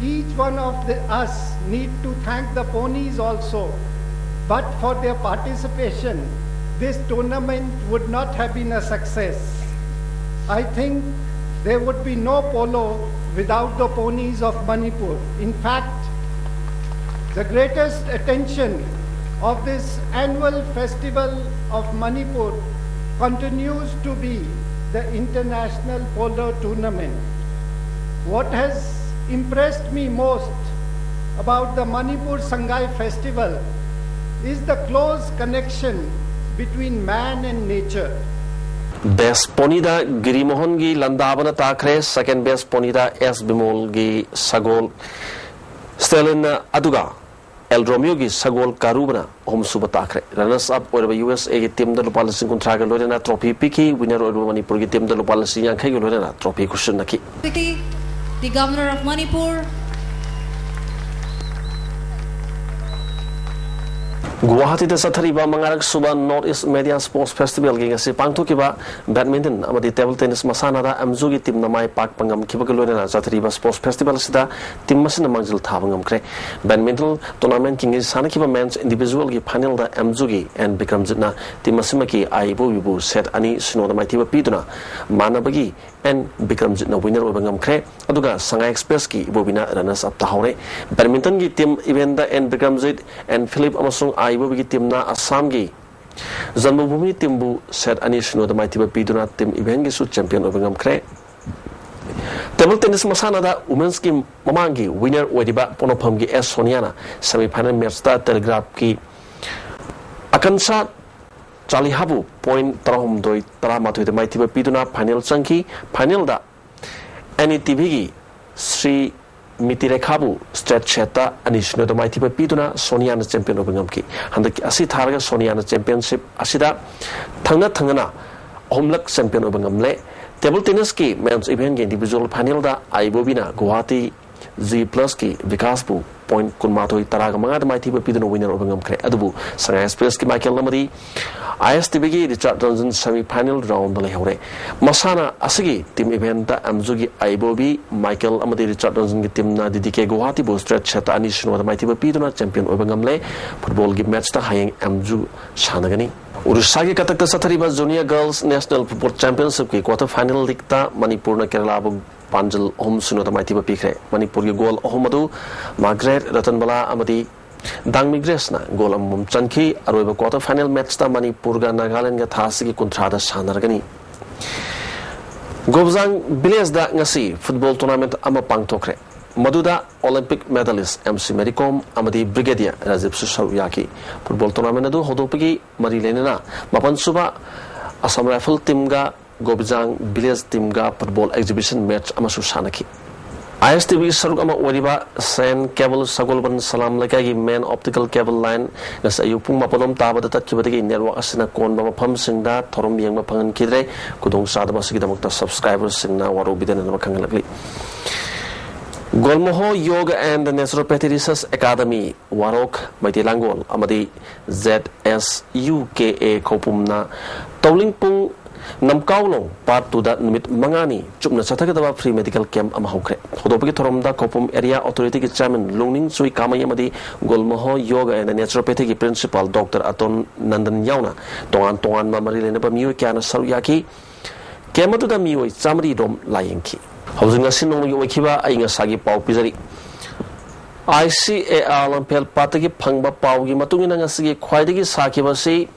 Each one of the, us need to thank the ponies also, but for their participation, this tournament would not have been a success. I think there would be no polo without the ponies of Manipur. In fact, the greatest attention of this annual festival of Manipur continues to be the International Polo Tournament. What has impressed me most about the Manipur Sangai Festival is the close connection between man and nature. Best Ponida Giri Mohongi Landabana Takre, second best Ponida S Bimolgi Sagol Stalin Aduga, El Romeogi Sagol Karubana, ꯑꯍꯨꯝꯁꯨꯕ ꯇꯥꯈ꯭ꯔꯦ꯫ Runners up ꯑꯣꯏꯔꯕ U S ꯑꯦꯒꯤ ꯇꯤꯝꯗ ꯂꯨꯄꯥ ꯂꯤꯁꯤꯡ ꯀꯨꯟꯊ꯭ꯔꯥꯒ ꯂꯣꯏꯅꯅ trophy ꯄꯤꯈꯤ꯫ Winner ꯑꯣꯏꯔꯕ ꯃꯅꯤꯄꯨꯔꯒꯤ ꯇꯤꯝꯗ ꯂꯨꯄꯥ ꯂꯤꯁꯤꯡ ꯌꯥꯡꯈꯩꯒ ꯂꯣꯏꯅꯅ ꯇ꯭ꯔꯣꯐꯤ ꯈꯨꯠꯁꯤꯟꯅꯈꯤ꯫ The Governor of Manipur. ꯒꯨꯋꯥꯍꯥꯇꯤꯗ ꯆꯠꯊꯔꯤꯕ ꯃꯉꯥꯔꯛ ꯁꯨꯕ North East Media Sports Festivalꯒꯤ ꯉꯁꯤ ꯄꯥꯡꯊꯣꯛꯈꯤꯕ badminton ꯑꯃꯗꯤ table tennis ꯃꯁꯥꯟꯅꯗ ꯑꯦꯝꯖꯨꯒꯤ ꯇꯤꯝꯅ ꯃꯥꯏ ꯄꯥꯛꯄ ꯉꯝꯈꯤꯕꯒ ꯂꯣꯏꯅꯅ ꯆꯠꯊꯔꯤꯕ sports festival ꯑꯁꯤꯗ ꯇꯤꯝ ꯑꯁꯤꯅ ꯃꯥꯡꯖꯤꯜ ꯊꯥꯕ ꯉꯝꯈ꯭ꯔꯦ꯫ Badminton tournamentꯀꯤ ꯉꯁꯤ ꯁꯥꯟꯅꯈꯤꯕ men's individualꯒꯤ finalꯗ ꯑꯦꯝꯖꯨꯒꯤ ꯑꯦꯟ ꯕꯤꯀ꯭ꯔꯝꯖꯤꯠꯅ ꯇꯤꯝ ꯑꯁꯤꯃꯛꯀꯤ ꯑꯥꯏ ꯏꯕꯣꯕꯤꯕꯨ set ꯑꯅꯤ ꯁꯤꯅꯣꯗ ꯃꯥꯏꯊꯤꯕ ꯄꯤꯗꯨꯅ ꯃꯥꯟꯅꯕꯒꯤ ꯑꯦꯟ ꯕꯤꯀ꯭ꯔꯝꯖꯤꯠꯅ winner ꯑꯣꯏꯕ ꯉꯝꯈ꯭ꯔꯦ꯫ ꯑꯗꯨꯒ ꯁꯉꯥꯏ ꯑꯦꯛꯁꯄ꯭ꯔꯦꯁꯀꯤ ꯏꯕꯣꯕꯤꯅ runners up ꯇꯥꯍꯧꯔꯦ꯫ Badmintonꯒꯤ ꯇꯤꯝ eventꯗ ꯑꯦꯟ ꯕꯤꯀ꯭ꯔꯝꯖꯤꯠ, ꯑꯦꯟ ꯐꯤꯂꯤꯞ ꯑꯃꯁꯨꯡ ꯑꯥꯏ ꯏꯕꯣꯕꯤꯒꯤ ꯇꯤꯝꯅ ꯑꯁꯥꯝꯒꯤ ꯖꯟꯃꯚꯨꯃꯤ ꯇꯤꯝꯕꯨ set ꯑꯅꯤ ꯁꯤꯅꯣꯗ ꯃꯥꯏꯊꯤꯕ ꯄꯤꯗꯨꯅ ꯇꯤꯝ eventꯒꯤꯁꯨ champion ꯑꯣꯏꯕ ꯉꯝꯈ꯭ꯔꯦ꯫ Table tennis ꯃꯁꯥꯟꯅꯗ women'sꯀꯤ ꯃꯃꯥꯡꯒꯤ winner ꯑꯣꯏꯔꯤꯕ ꯄꯣꯛꯅꯐꯝꯒꯤ ꯑꯦꯁ ꯁꯣꯅꯤꯌꯥꯅ semi final matchꯇ Telegraphꯀꯤ ꯑꯀꯟꯁꯥ ꯆꯥꯂꯤꯍꯥꯕꯨ point ꯇꯔꯥꯍꯨꯝꯗꯣꯏ ꯇꯔꯥꯃꯥꯊꯣꯏꯗ ꯃꯥꯏꯊꯤꯕ ꯄꯤꯗꯨꯅ final ꯆꯪꯈꯤ꯫ Finalꯗ NETVꯒꯤ ꯁ꯭ꯔꯤ ꯃꯤꯇꯤꯔꯦꯈꯥꯕꯨ straight setꯇ ꯑꯅꯤ ꯁꯤꯅꯣꯗ ꯃꯥꯏꯊꯤꯕ ꯄꯤꯗꯨꯅ ꯁꯣꯅꯤꯌꯥꯅ champion ꯑꯣꯏꯕ ꯉꯝꯈꯤ꯫ ꯍꯟꯗꯛꯀꯤ ꯑꯁꯤ ꯊꯥꯔꯒ ꯁꯣꯅꯤꯌꯥꯅ championship ꯑꯁꯤꯗ ꯊꯪꯅ ꯊꯪꯅꯅ ꯑꯍꯨꯝꯂꯛ ꯆꯦꯝꯄꯤꯌꯟ ꯑꯣꯏꯕ ꯉꯝꯂꯦ꯫ ꯇꯦꯕꯜ ꯇꯦꯅꯤꯁꯀꯤ ꯃꯦꯟꯁ ꯏꯚꯦꯟꯒꯤ ꯏꯟꯗꯤꯚꯤꯖꯨꯋꯦꯜ ꯐꯥꯏꯅꯦꯜꯗ ꯑꯥꯏꯕꯣꯕꯤꯅ ꯒꯨꯋꯥꯍꯥꯇꯤ ꯖꯤ ꯄ꯭ꯂꯁꯀꯤ ꯕꯤꯀꯥꯁꯄꯨ ꯄꯣꯏꯟꯠ ꯀꯨꯟꯃꯥꯊꯣꯏ ꯇꯔꯥꯒ ꯃꯉꯥꯗ ꯃꯥꯏꯊꯤꯕ ꯄꯤꯗꯨꯅ ꯋꯤꯅꯔ ꯑꯣꯏꯕ ꯉꯝꯈ꯭ꯔꯦ꯫ ꯑꯗꯨꯕꯨ ꯁꯉꯥꯏ ꯑꯦꯛꯁꯄ꯭ꯔꯦꯁꯀꯤ ꯃꯥꯏꯀꯦꯜ ꯑꯃꯗꯤ ꯑꯥꯏ ꯑꯦꯁ ꯇꯤ ꯚꯤꯒꯤ ꯔꯤꯆꯥꯔꯗ ꯔꯟꯖꯟ ꯁꯦꯃꯤ ꯐꯥꯏꯅꯦꯜ ꯔꯥꯎꯟꯗ ꯂꯩꯍꯧꯔꯦ꯫ ꯃꯁꯥꯟꯅ ꯑꯁꯤꯒꯤ ꯇꯤꯝ ꯏꯚꯦꯟꯠꯇ ꯑꯦꯝꯖꯨꯒꯤ ꯑꯥꯏꯕꯣꯕꯤ, ꯃꯥꯏꯀꯦꯜ ꯑꯃꯗꯤ ꯔꯤꯆꯥꯔꯗ ꯔꯟꯖꯟꯒꯤ ꯇꯤꯝꯅ ꯗꯤ ꯗꯤ ꯀꯦ ꯒꯨꯋꯥꯍꯥꯇꯤꯕꯨ ꯁ꯭ꯇ꯭ꯔꯦꯠ ꯁꯦꯠꯇ ꯑꯅꯤ ꯁꯤꯅꯣꯗ ꯃꯥꯏꯊꯤꯕ ꯄꯤꯗꯨꯅ ꯆꯦꯝꯄꯤꯌꯟ ꯑꯣꯏꯕ ꯉꯝꯂꯦ꯫ ꯐꯨꯠꯕꯣꯜꯒꯤ ꯃꯦꯠꯆꯇ ꯍꯌꯦꯡ ꯑꯦꯝꯖꯨ ꯁꯥꯟꯅꯒꯅꯤ꯫ ꯑꯣꯔꯤꯁꯥꯒꯤ ꯀꯇꯛꯇ ꯆꯠꯊꯔꯤꯕ ꯖꯨꯅꯤꯌꯔ ꯒꯔꯜꯁ ꯅꯦꯁꯅꯦꯜ ꯐꯨꯠꯕꯣꯜ ꯆꯦꯝꯄꯤꯌꯟꯁꯤꯞꯀꯤ ꯀ꯭ꯋꯥꯇꯔ ꯐꯥꯏꯅꯦꯜ ꯂꯤꯛꯇ ꯃꯅꯤꯄꯨꯔꯅ ꯀꯦꯔꯂꯥꯕꯨ ꯄꯥꯟꯖꯜ ꯑꯍꯨꯝ ꯁꯤꯅꯣꯗ ꯃꯥꯏꯊꯤꯕ ꯄꯤꯈ꯭ꯔꯦ꯫ ꯃꯅꯤꯄꯨꯔꯒꯤ ꯒꯣꯜ ꯑꯍꯨꯝ ꯑꯗꯨ ꯃꯥꯒ꯭ꯔꯦꯠ ꯔꯇꯟꯕꯂꯥ ꯑꯃꯗꯤ ꯗꯥꯡꯃꯤ ꯒ꯭ꯔꯦꯁꯅ ꯒꯣꯜ ꯑꯃꯃꯝ ꯆꯟꯈꯤ꯫ ꯑꯔꯣꯏꯕ ꯀ꯭ꯋꯥꯇꯔ ꯐꯥꯏꯅꯦꯜ ꯃꯦꯠꯆꯇ ꯃꯅꯤꯄꯨꯔꯒ ꯅꯥꯒꯥꯂꯦꯟꯗꯒ ꯊꯥ ꯑꯁꯤꯒꯤ ꯀꯨꯟꯊ꯭ꯔꯥꯗ ꯁꯥꯟꯅꯔꯒꯅꯤ꯫ ꯒꯣꯕꯖꯥꯡ ꯚꯤꯂꯦꯖꯗ ꯉꯁꯤ ꯐꯨꯠꯕꯣꯜ ꯇꯣꯔꯅꯥꯃꯦꯟꯠ ꯑꯃ ꯄꯥꯡꯊꯣꯛꯈ꯭ꯔꯦ꯫ ꯃꯗꯨꯗ Olympic medallist M C Mary ꯀꯣꯝ ꯑꯃꯗꯤ ꯕ꯭ꯔꯤꯒꯦꯗꯤꯌꯔ ꯔꯥꯖꯤꯕꯁꯨ ꯁꯔꯨꯛ ꯌꯥꯈꯤ꯫ ꯐꯨꯠꯕꯣꯜ ꯇꯣꯔꯅꯥꯃꯦꯟꯠ ꯑꯗꯨ ꯍꯧꯗꯣꯛꯄꯒꯤ ꯃꯔꯤ ꯂꯩꯅꯅ ꯃꯥꯄꯟ ꯁꯨꯕ ꯑꯁꯥꯝ ꯔꯥꯏꯐꯜ ꯇꯤꯝꯒ ꯒꯣꯕꯤꯖꯥꯡ ꯚꯤꯂꯦꯖ ꯇꯤꯝꯒ ꯐꯨꯠꯕꯣꯜ ꯑꯦꯛꯖꯤꯕꯤꯁꯟ ꯃꯦꯠꯆ ꯑꯃꯁꯨ ꯁꯥꯟꯅꯈꯤ꯫ ꯑꯥꯏ ꯑꯦꯁ ꯇꯤ ꯚꯤꯒꯤ ꯁꯔꯨꯛ ꯑꯃ ꯑꯣꯏꯔꯤꯕ ꯁꯦꯟ ꯀꯦꯕꯜ ꯁꯒꯣꯜꯕꯟ ꯁꯂꯥꯝ ꯂꯩꯀꯥꯏꯒꯤ ꯃꯦꯟ ꯑꯣꯞꯇꯤꯀꯦꯜ ꯀꯦꯕꯜ ꯂꯥꯏꯟ ꯉꯁꯤ ꯑꯌꯨꯛ ꯄꯨꯡ ꯃꯥꯄꯟ ꯔꯣꯝ ꯇꯥꯕꯗ ꯇꯠꯈꯤꯕꯗꯒꯤ ꯅꯦꯠꯋꯥꯛ ꯑꯁꯤꯅ ꯀꯣꯟꯕ ꯃꯐꯝꯁꯤꯡꯗ ꯊꯧꯔꯝ ꯌꯦꯡꯕ ꯐꯪꯍꯟꯈꯤꯗ꯭ꯔꯦ꯫ ꯈꯨꯗꯣꯡꯆꯥꯗꯕ ꯑꯁꯤꯒꯤꯗꯃꯛꯇ ꯁꯕꯁꯀ꯭ꯔꯥꯏꯕꯔꯁꯤꯡꯅ ꯋꯥꯔꯧꯕꯤꯗꯅꯕ ꯈꯪꯍꯜꯂꯛꯂꯤ꯫ ꯒꯣꯜꯃꯣꯍꯣ ꯌꯣꯒ and naturopathy research academy, ꯋꯥꯔꯣꯛ Meitei ꯂꯥꯡꯒꯣꯜ ꯑꯃꯗꯤ Z S U K A ꯈꯧꯄꯨꯝꯅ ꯇꯧꯂꯤꯡ ꯄꯨꯡ ꯅꯝꯀꯥꯎꯂꯣꯡ ꯄꯥꯔꯠ ꯇꯨꯗ ꯅꯨꯃꯤꯠ ꯃꯉꯥꯅꯤ ꯆꯨꯞꯅ ꯆꯠꯊꯒꯗꯕ ꯐ꯭ꯔꯤ ꯃꯦꯗꯤꯀꯦꯜ ꯀꯦꯝꯞ ꯑꯃ ꯍꯧꯈ꯭ꯔꯦ꯫ ꯍꯧꯗꯣꯛꯄꯒꯤ ꯊꯧꯔꯝꯗ ꯈꯧꯄꯨꯝ ꯑꯦꯔꯤꯌꯥ ꯑꯣꯊꯣꯔꯤꯇꯤꯒꯤ ꯆꯤꯌꯔꯃꯦꯟ ꯂꯣꯡꯅꯤꯡꯆꯨꯏ ꯀꯥꯃꯩ ꯑꯃꯗꯤ ꯒꯣꯜꯃꯣꯍꯣ ꯌꯣꯒ ꯑꯦꯟ ꯅꯦꯆꯨꯔꯣꯄꯦꯊꯤꯒꯤ ꯄ꯭ꯔꯤꯟꯁꯤꯄꯥꯜ ꯗꯣꯛꯇꯔ ꯑꯇꯣꯟ ꯅꯟꯗꯟ ꯌꯥꯎꯅ ꯇꯣꯉꯥꯟ ꯇꯣꯉꯥꯟꯕ ꯃꯔꯤ ꯂꯩꯅꯕ ꯃꯤꯑꯣꯏ ꯀꯌꯥꯅ ꯁꯔꯨꯛ ꯌꯥꯈꯤ꯫ ꯀꯦꯝꯞ ꯑꯗꯨꯗ ꯃꯤꯑꯣꯏ ꯆꯥꯃꯔꯤ ꯔꯣꯝ ꯂꯥꯌꯦꯡꯈꯤ꯫ ꯍꯧꯖꯤꯛ ꯉꯁꯤ ꯅꯣꯡꯃꯒꯤ ꯑꯣꯏꯈꯤꯕ ꯑꯏꯪ ꯑꯁꯥꯒꯤ ꯄꯥꯎ ꯄꯤꯖꯔꯤ꯫ ꯑꯥꯏ ꯁꯤ ꯑꯦ ꯑꯥꯔ ꯂꯝꯐꯦꯜ ꯄꯥꯠꯇꯒꯤ ꯐꯪꯕ ꯄꯥꯎꯒꯤ ꯃꯇꯨꯡ ꯏꯟꯅ ꯉꯁꯤꯒꯤ ꯈ꯭ꯋꯥꯏꯗꯒꯤ ꯁꯥꯈꯤꯕ ꯑꯁꯤ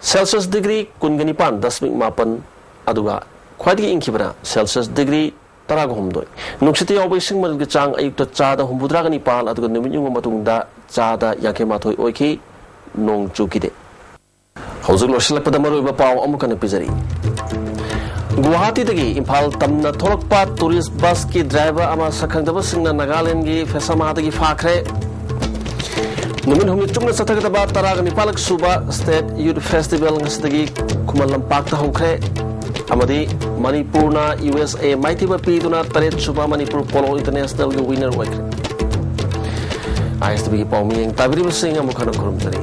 ꯁꯦꯜꯁꯤꯌꯁ ꯗꯤꯒ꯭ꯔꯤ ꯀꯨꯟꯒ ꯅꯤꯄꯥꯟ ꯗꯁꯃꯤꯛ ꯃꯥꯄꯟ, ꯑꯗꯨꯒ ꯈ꯭ꯋꯥꯏꯗꯒꯤ ꯏꯪꯈꯤꯕꯅ ꯁꯦꯜꯁꯤꯌꯁ ꯗꯤꯒ꯭ꯔꯤ ꯇꯔꯥꯒ ꯍꯨꯝꯗꯣꯏ꯫ ꯅꯨꯡꯁꯤꯠꯇ ꯌꯥꯎꯕ ꯏꯁꯤꯡ ꯃꯅꯤꯜꯒꯤ ꯆꯥꯡ ꯑꯌꯨꯛꯇ ꯆꯥꯗ ꯍꯨꯝꯐꯨꯇꯔꯥꯒ ꯅꯤꯄꯥꯟ, ꯑꯗꯨꯒ ꯅꯨꯃꯤꯠ ꯌꯨꯡꯕ ꯃꯇꯨꯡꯗ ꯆꯥꯗ ꯌꯥꯡꯈꯩ ꯃꯥꯊꯣꯏ ꯑꯣꯏꯈꯤ꯫ ꯅꯣꯡ ꯆꯨꯈꯤꯗꯦ꯫ ꯍꯧꯖꯤꯛ ꯂꯣꯏꯁꯤꯜꯂꯛꯄꯗ ꯃꯔꯨꯑꯣꯏꯕ ꯄꯥꯎ ꯑꯃꯨꯛ ꯍꯟꯅ ꯄꯤꯖꯔꯤ꯫ ꯒꯨꯋꯥꯍꯥꯇꯤꯗꯒꯤ ꯏꯝꯐꯥꯜ ꯇꯝꯅ ꯊꯣꯛꯂꯛꯄ ꯇꯨꯔꯤꯁ ꯕꯁꯀꯤ ꯗ꯭ꯔꯥꯏꯚꯔ ꯑꯃ ꯁꯛꯈꯪꯗꯕꯁꯤꯡꯅ ꯅꯥꯒꯥꯂꯦꯟꯗꯒꯤ ꯐꯦꯁꯥꯃꯥꯗꯒꯤ ꯐꯥꯈ꯭ꯔꯦ꯫ ꯅꯨꯃꯤꯠ ꯍꯨꯝꯅꯤ ꯆꯨꯞꯅ ꯆꯠꯊꯒꯗꯕ ꯇꯔꯥꯒ ꯅꯤꯄꯥꯜ ꯁꯨꯕ State Youth Festival ꯉꯁꯤꯗꯒꯤ ꯈꯨꯃꯟ ꯂꯝꯄꯥꯛꯇ ꯍꯧꯈ꯭ꯔꯦ꯫ ꯑꯃꯗꯤ ꯃꯅꯤꯄꯨꯔꯅ ꯌꯨ ꯑꯦꯁ ꯑꯦ ꯃꯥꯏꯊꯤꯕ ꯄꯤꯗꯨꯅ ꯇꯔꯦꯠ ꯁꯨꯕ ꯃꯅꯤꯄꯨꯔ ꯄꯣꯂꯣ ꯏꯟꯇꯔꯅꯦꯁꯅꯦꯜꯒꯤ ꯋꯤꯅꯔ ꯑꯣꯏꯈ꯭ꯔꯦ꯫ ꯑꯥꯏ ꯑꯦꯁ ꯇꯤ ꯚꯤꯒꯤ ꯄꯥꯎ ꯃꯤꯠꯌꯦꯡ ꯇꯥꯕꯤꯔꯤꯕꯁꯤꯡ ꯑꯃꯨꯛ ꯍꯟꯅ ꯈꯨꯔꯨꯝꯖꯔꯤ꯫